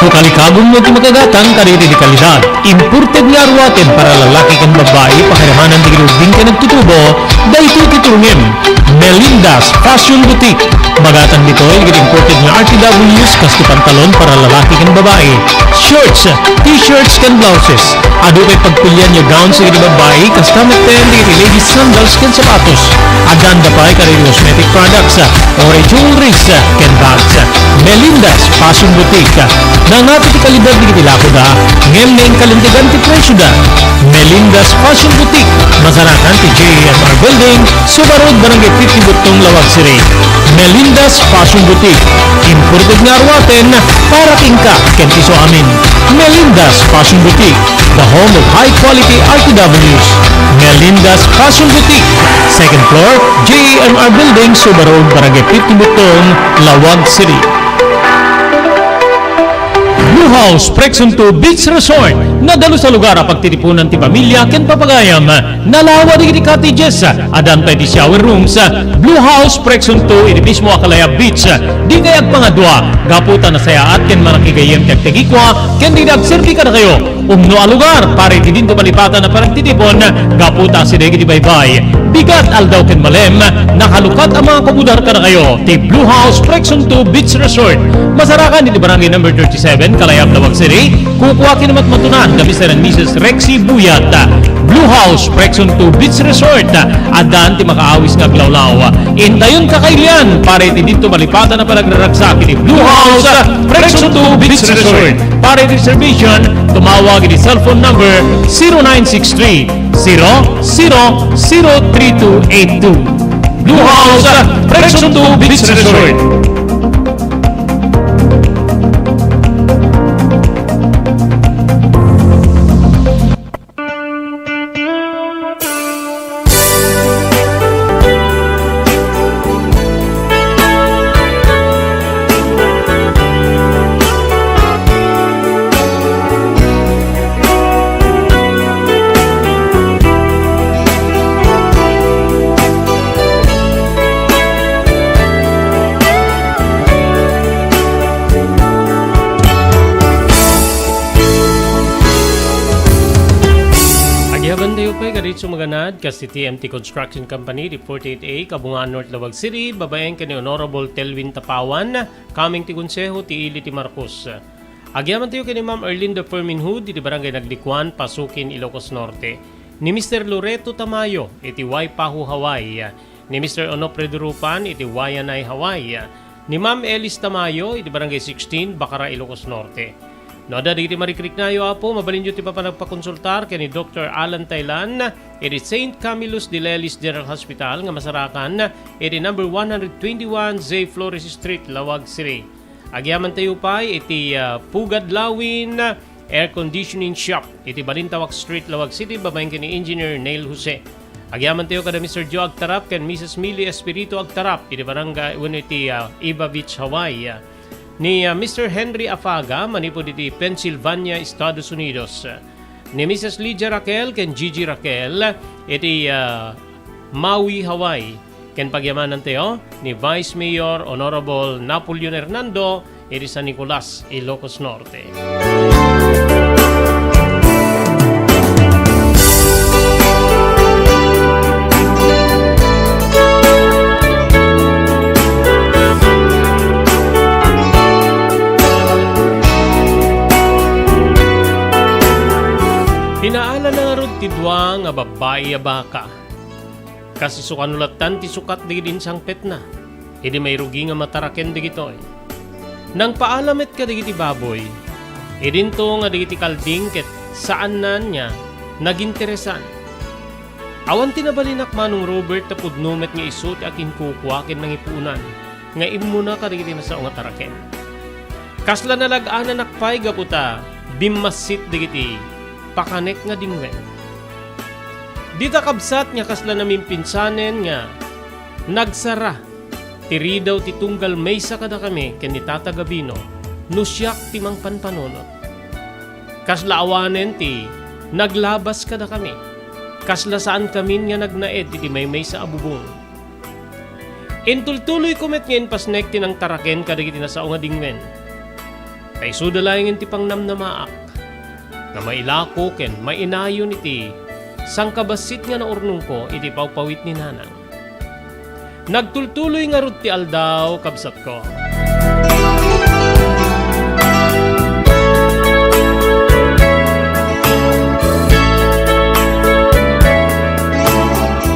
No kalikagumyo ti makagatang kadagiti dekalidad, imported nga aruaten para lalaki ken babbai, pakaidanan dagiti ubbing ken nagtutubo, daytoy ti turongem. Melinda's Fashion Boutique. Magatang ditoy dagiti imported nga R T Ws, kas ti pantalon para lalaki ken babbai, shorts, t-shirts ken blouses. Adu pay pagpilian nga gowns dagiti babbai, kasta metten dagiti ladies sandals ken sapatos. Addaanda pay kadagiti cosmetic products, uray jewelries, ken bags. Melinda's Fashion Boutique. Nangngati ti kalidad dagiti lakoda, ngem nainkalintegan ti presioda. Melinda's Fashion Boutique. Masarakan ti J A M R Building, Suba Road, Barangay fifty Butong, Laoag City. Melinda's Fashion Boutique. Imported nga aruaten para kenka ken ti isuamin. Melinda's Fashion Boutique, the home of high quality R T Ws. Melinda's Fashion Boutique, second floor, J A M R Building, Suba Road, Barangay fifty Butong, Laoag City. Blue House Prexon two Beach Resort. Nadalus a lugar a pagtitipunan ti pamilya ken papagayam. Nalawa dagiti cottages, addan pay ti shower rooms. Blue House Prexon two iti mismo a Kalayab Beach. Dikay agpangadua, gapu ta nasayaat ken manakigayyem ti agtagikua ken dagiti agserbi kadakayo. Umno a lugar para iti dinto malipatan a panagtitipon, gapu ta asideg iti baybay, bigat, aldaw ken malem, nakalukat a mga kabudar kadakayo ti Blue House Prexon two Beach Resort. Masarakan iti Barangay Number thirty-seven, Kalayab, Laoag City. Kukua ken matmatunan da Mister and Missus Rexy Buyat. Blue House Prexon two Beach Resort. Addan ti makaawis nga aglawlaw. Intayon, kakailian, para iti dinto malipatan a panagraragsak iti Blue House Prexon two Beach Resort. Para iti reservation, tumawag iti cellphone number zero nine six three, zero zero zero three two eight two. Blue House Prexon two Beach Resort. Agyabantayo pay kadagiti sumaganad, kas ti T M T Construction Company, di forty-eight A, Kabungaan North, Laoag City, babaen ken ni Honorable Telvin Tapawan, coming ti Konseho ti Ili ti Marcos. Agyamantayo ken ni Ma'am Erlinda Fermin Hood iti Barangay Naglikuan, Pasukin, Ilocos Norte, ni Mister Loreto Tamayo iti Waipahu, Hawaii, ni Mister Onofre Durupan iti Waianae, Hawaii, ni Ma'am Elis Tamayo iti Barangay sixteen, Bacara, Ilocos Norte. No adda dagiti marikriknayo, Apo, mabalinyo ti papanagpakonsultar ken ni Doktor Alan Taylan iti Saint Camillus de Lelis General Hospital nga masarakan iti number one hundred twenty-one J Flores Street, Laoag City. Agyamantayo pay iti, ah, Pugad Lawin, Air Conditioning Shop iti Balintawak Street, Laoag City, babaen ken ni Engineer Neil Jose. Agyamantayo kada Mister Joe Agtarap ken Missus Millie Espiritu Agtarap iti barangay wenno iti, ah, Iba Beach, Hawaii. Ni, ah, Mister Henry Afaga manipud iti Pennsylvania, Estados Unidos. Ni Missus Lydia Raquel ken Gigi Raquel iti, ah, Maui, Hawaii. Ken pagyamanantayo ni Vice Mayor Honorable Napoleon Hernando iti San Nicolas, Ilocos Norte. Pinaalanna ngarud ti dua nga babbai a baka. Kas isu kano lattan ti sukat dagiti insangpetna, idi mairugi nga mataraken dagitoy. Nangpaala met kadagiti baboy. Idinto nga dagiti kalding ket saannan nga naginteresan. Awan ti nabalinak, Manong Robert, ta pudno met nga isu ti akinkukua ken nangipuonan nga immuna kadagiti nasao nga taraken. Kasla nalag-ananak pay gapu ta bimmassit dagiti pakanek nga dingwen. Dita kabsat nga kasla namimpinsanen nga nagsara ti ridaw ti tunggal maysa kadakami ken ni Tata Gabino no siak ti mangpanpanunot. Kasla awanen ti naglabas kadakami. Kasla saankamin nga nagnaed iti maymaysa a bubong. Intultuloyko met nga impasnek ti nangtaraken kadagiti nasao nga dingwen. Ta isuda laengen ti pangnamnamaak nga mailako ken mainayon iti sangkabassit nga naurnongko iti pawpawit ni Nanang. Nagtultuloy ngarud ti aldaw, kabsatko.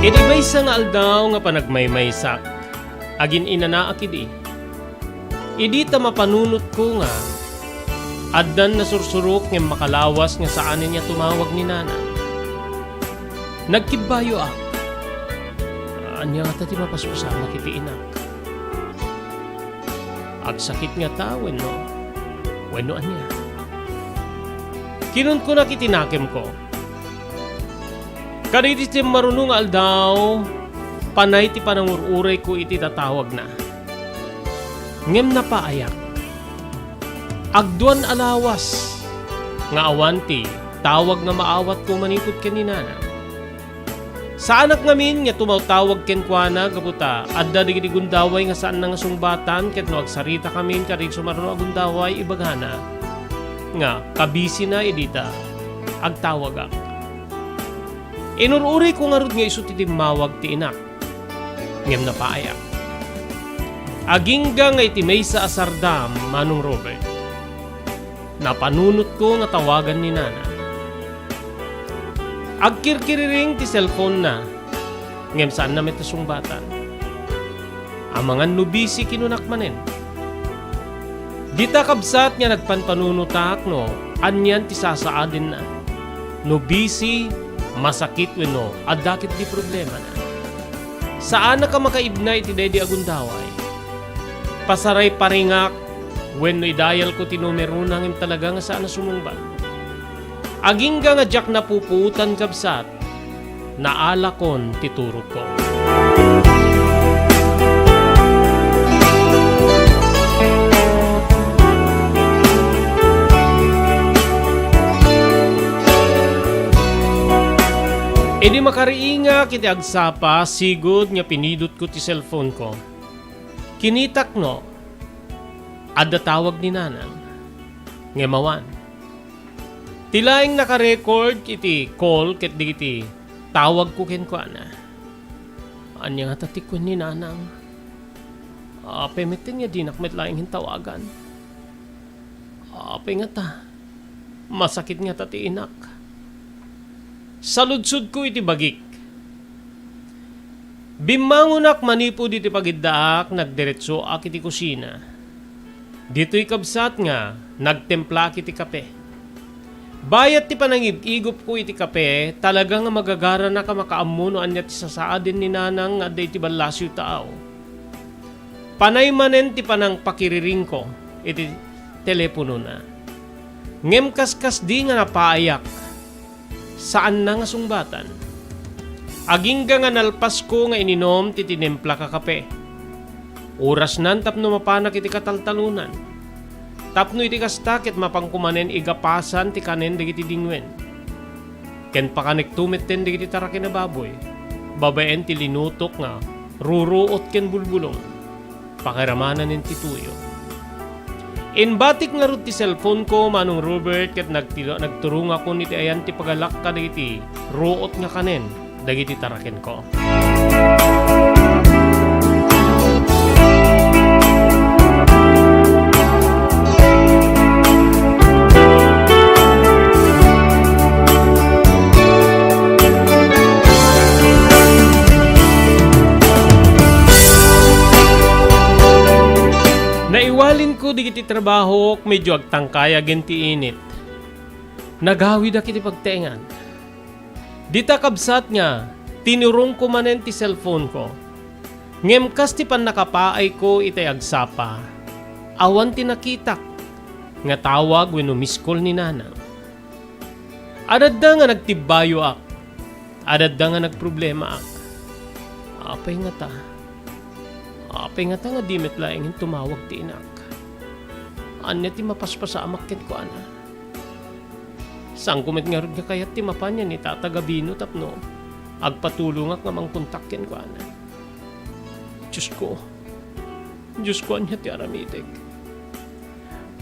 Iti maysa nga aldaw nga panagmaymaysak, agin-inanaak idi. Idi ta mapanunotko nga addan nasursurok ngem makalawas nga saanen nga tumawag ni Nanang. Nagkibbayoak. Ania ngata ti mapaspasamak iti inak? Agsakit ngata wenno, wenno ania? Kinunkunak iti nakemko. Kadagiti timmaruno nga aldaw, panay ti panangur-urayko iti tatawagna. Ngem napaayak. Agduan a lawas nga awan ti tawag nga maawatko manipud ken ni Nanang. Saanak ngamin nga tumawtawag kenkuana gapu ta adda dagiti gundaway nga saanna nga sungbatan ket no agsaritakamin kadagiti sumaruno a gundaway, ibagana nga kabisina idi ta agtawagak. Inur-urayko ngarud nga isu ti timmawag ti inak, ngem napaayak. Agingga nga iti maysa a sardam, Manong Robert, napanunotko nga tawagan ni Nana. Agkirkiriring ti cellphone-na, ngem saanna met a sungbatan. Amangan no busy, kinunak manen. Dita kabsat nga nagpanpanunotak no anian ti sasaadenna. No busy, masakit wenno adda ketdi problemana. Saanak a makaibna iti daydi a gundaway. Pasaray paringak wenno idayalko ti numerona ngem talaga nga saan a sumungbat. Agingga nga diak napupuotan, kabsat, naalakon ti turogko. Idi makariingak iti agsapa, sigud nga pinidutko ti cellphone-ko. Kinitak no adda tawag ni Nanang. Ngem awan. Ti laeng naka-record iti call ket dagiti tawagko kenkuana. Ania ngata ti kuen ni Nanang? Apay metten nga dinak met laeng tawagan? Apay ngata? Masakit ngata ti inak. Saludsodko iti bagik. Bimmangonak manipud iti pagiddaak, nagdiretsoak iti kusina. Ditoy kabsat nga nagtemplaak iti kape. Bayat ti panangig-igupko iti kape, talaga nga magagaranak a makaammo no ania ti sasaaden ni Nanang nga adda iti ballasiw taaw. Panay manen ti panangpakiriringko iti teleponona. Ngem kaskasdi nga napaayak, saanna nga sungbatan. Agingga nga nalpasko nga ininum ti tinimplak a kape. Orasnan tapno mapanak iti kataltalonan. Tapno iti kasta ket mapanko manen igapasan ti kanen dagiti dingwen. Ken pakanekto metten dagiti taraken a baboy, babaen ti linutok nga ruruot ken bulbulong. Pakiramanen ti tuyo. Imbatik ngarud ti cellphone ko, Manong Robert, ket nagtilo-, nagturongakon iti ayan ti pagalak kadagiti ruot nga kanen dagiti tarakenko. Naiwalinko dagiti trabahok, medyo agtangkayag ti init. Nagawidak iti pagtaengan. Dita kabsat nga, tinurongko manen ti cellphone ko. Ngem kas ti pannakapaayko itay agsapa, awan ti nakitak nga tawag wenno miss call ni Nanang. Adadda nga nagtibbayoak. Adadda nga nagproblemaak. Apay ngata? Apay ngata nga di met laengen tumawag ti inak? Ania ti mapaspasamak kenkuana? Saanko met ngarud nga kayat ti mapan ni Tata Gabino tapno agpatulongak nga mangkontak kenkuana. Diosko, Diosko, ania ti aramidek?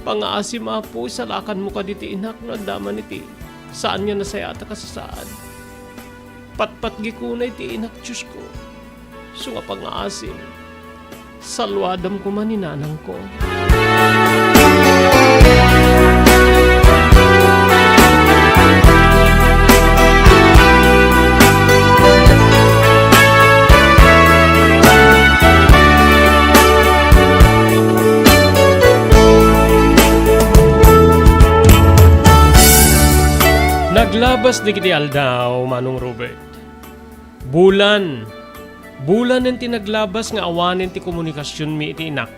Pangaasim, Apo, isalakanmo kadi ti inak no adda man iti saan nga nasayaat a kasasaad. Patpatgek unay ti inak, Diosko. Isu nga pangaasim, saluadam koma ni nanangko. Naglabas dagiti aldaw, Manong Robert. Bulan. Bulanen ti naglabas nga awanen ti komunikasionmi iti inak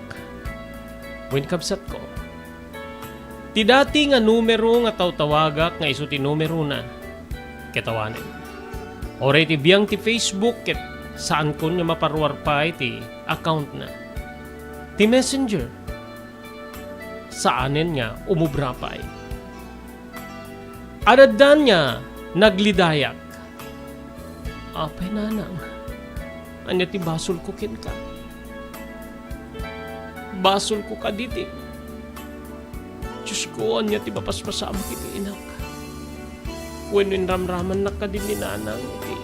wen kabsatko. Ti dati nga numero nga tawtawagak nga isu ti numerona, ket awanen. Uray ti biang ti Facebook, ket saankon nga maparuar pay ti accountna. Ti Messenger, saanen nga umubra pay. Adaddan nga naglidayak. Apay, Nanang, ania ti basolko kenka? Basolko kadi ti, Diosko, ania ti mapaspasamak iti inak? Wenno inramramannak kadi ni Nanang iti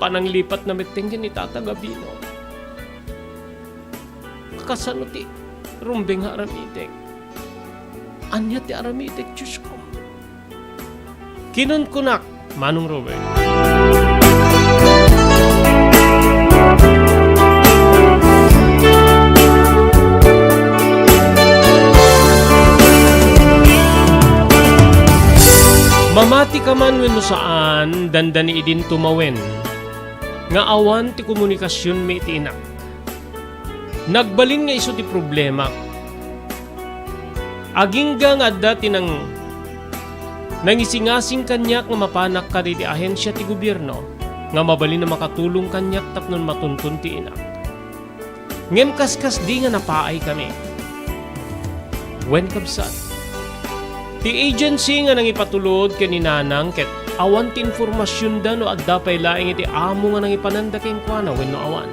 pananglipatna metten ken ni Tata Gabino? Kasano ti rumbeng nga aramidek? Ania ti aramidek, Diosko? Kinunkunak, Manong Robert. Mamati ka man wenno saan, dandani idin tumawen nga awan ti komunikasionmi iti inak. Nagbalin nga isu ti problemak. Agingga nga adda ti nang-, nangisingasing kaniak nga mapanak kadagiti ahensia ti gobierno nga mabalin a makatulong kaniak tapno matunton ti inak. Ngem kaskasdi nga napaaykami. Wen, kabsat, ti agency nga nangipatulod ken ni Nanang ket awan ti informasionda no adda pay laeng iti amo nga nangipananda kenkuana wenno awan.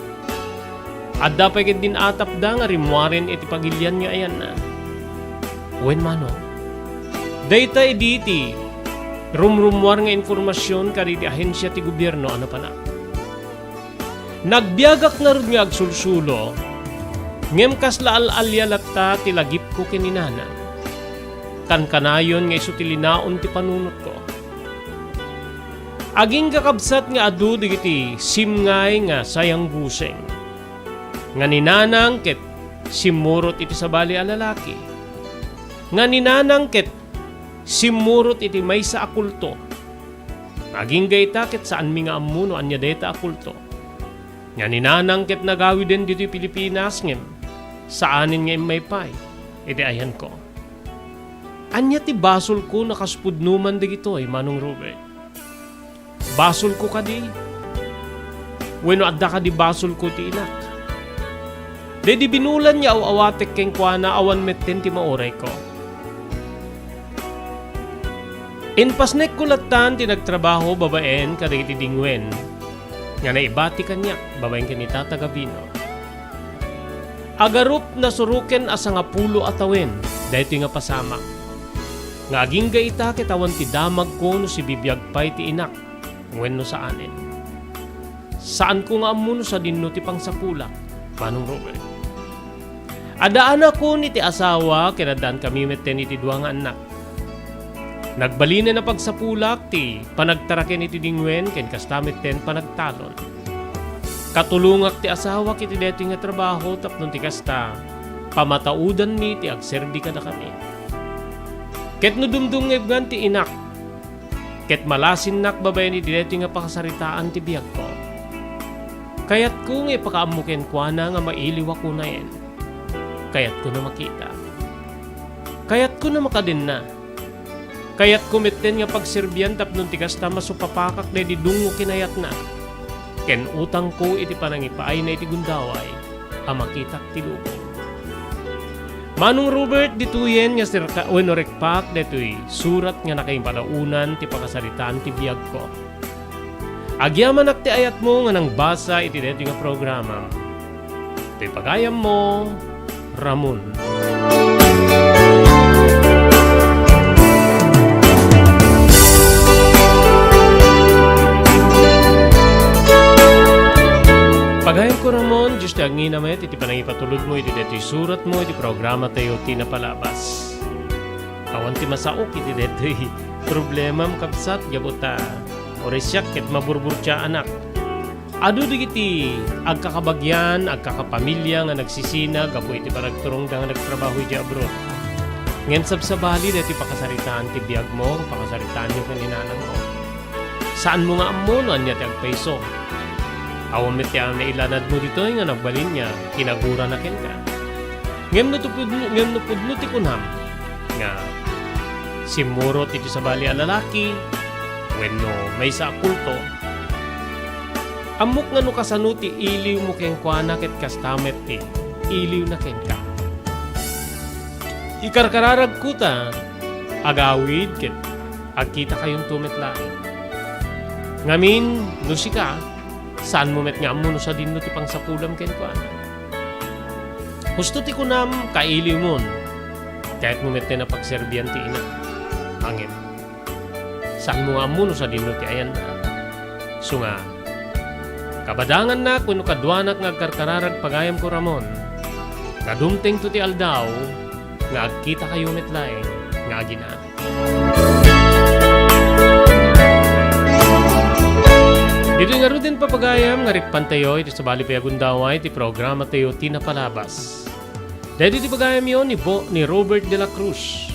Adda pay ket din-atapda nga rimmuaren iti pagilian nga ayanna. Wen, Manong, dayta idi ti rumrummuar nga informasion kadagiti ahensia ti gobierno a napanak. Nagbiagak ngarud nga agsulsulo, ngem kasla al-alia latta ti lagipko ken ni Nanang. Kankanayon nga isu ti linaon ti panunotko. Agingga, kabsat, nga adu dagiti simngay nga sayangguseng. Nga ni Nanang ket simmurot iti sabali a lalaki. Nga ni Nanang ket simmurot iti maysa a kulto. Agingga ita ket saanmi nga ammo no ania dayta a kulto. Nga ni Nanang ket nagawiden ditoy Pilipinas ngem saanen nga immay pay iti ayanko. Ania ti basolko a kas pudno man dagitoy, Manong Robert? Basolko kadi? Wenno adda kadi basolko ti inak? Daydi binulan nga aw-awatek kenkuana, awan metten ti maurayko. Impasnekko lattan ti nagtrabaho babaen kadagiti dingwen nga naibati kaniak babaen ken ni Tata Gabino. Agarup, nasuroken a sangapulo a tawen daytoy nga pasamak, nga agingga ita ket awan ti damagko no sibibiag pay ti inak wenno saanen. Saanko nga ammo no sadinno ti pangsapulak, Manong Robert. Addaanakon iti asawa ken addaankami metten iti dua nga annak. Nagbalinen a pagsapulak ti panagtaraken iti dingwen ken kasta metten panagtalon. Katulongak ti asawak iti daytoy nga trabaho tapno ti kasta, pamataodanmi ti agserbi kadakami. Ket no dumdumngegnan ti inak, ket malasinnak babaen iti daytoy nga pakasaritaan ti biagko, kayatko nga ipakaammo kenkuana nga mailiwak unayen. Kayatko a makita. Kayatko a makadenna. Kayatko metten nga pagserbian tapno ti kasta masupapakak daydi dungngo kinayatna ken utangko iti panangipaayna iti gundaway a makitak ti lubong. Manong Robert, ditoyen nga serka wenno rekpak daytoy surat nga nakaipanaonan ti pakasaritaan ti biagko. Agyamanak ti ayatmo nga nangbasa iti daytoy nga programam. Toy pagayammo, Ramon. Pagayamko, Ramon, Dios ti agngina met iti panangipatulodmo iti daytoy suratmo iti programatayo ti napalabas. Awan ti masaok iti daytoy problemam, kabsat, gapu ta uray siak ket maburburtiaanak. Adu dagiti agkakabagian, agkakapamilia nga nagsisina gapu iti panagturongda nga nagtrabaho idiay abroad. Ngem sabsabali daytoy pakasaritaan ti biagmo, pakasaritaanyo ken ni nanangmo. Saanmo nga ammo no ania ti agpayso. Awan met ti nailanadmo ditoy nga nagbalin nga kinagurana kenka. Ngem no tupud-, ngem no pudno ti kunam nga simmurot iti sabali a lalaki wenno maysa a kulto, ammok nga no kasano ti iliwmo kenkuana ket kasta met ti iliwna kenka. Ikarkararagko ta agawid ket agkitakayonto met laeng. Ngamin, no sika, saanmo met nga ammo no sadinno ti pangsapulam kenkuana. Husto ti kunam, kailiwmon. Kayatmo metten a pagserbian ti ina. Ngem, saanmo nga ammo no sadinno ti ayanna. Isu nga, kabadangannak wenno kaduanak nga agkarkararag pagayamko, Ramon, nga dumtengto ti aldaw nga agkitakayo met laeng nga aginana. Ditoy ngaruden, pagayam, nga rikpantayo iti sabali pay a gundaway ti programatayo ti napalabas. Daytoy ti pagayamyo ni Bo-, ni Robert de la Cruz.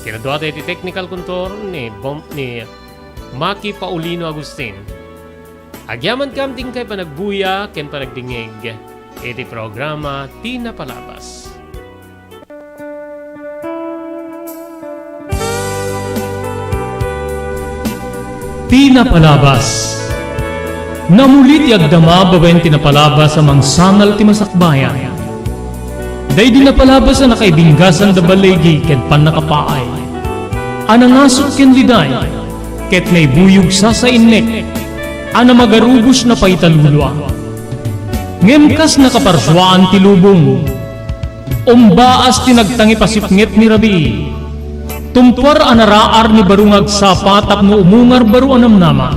Kinaduatayo ti technical control ni Bom-, ni Maki Paulino Agustin. Agyamankam ti inkay panagbuya ken panagdingngeg iti programa ti napalabas. Ti napalabas. Namuli ti agdama babaen ti napalabas a mangsangal ti masakbayan. Daydi napalabas a nakaibinggasan da baligi ken pannakapaay. A nangasuk ken liday, ket naibuyog sasainnek, a namagarubos na paitalulua. Ngem kas nakaparsuaan ti lubong, umbaas ti nagtangipasipnget ni rabii. Tumpuar a naraar ni baro nga agsapa tapno umungar baro a namnama.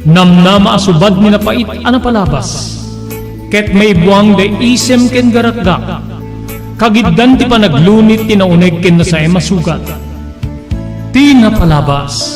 Namnama a subad ni napait a napalabas. Ket maibuang da isem ken garakgak. Kagiddan ti panaglunit ti nauneg ken nasaem a sugat. Ti napalabas.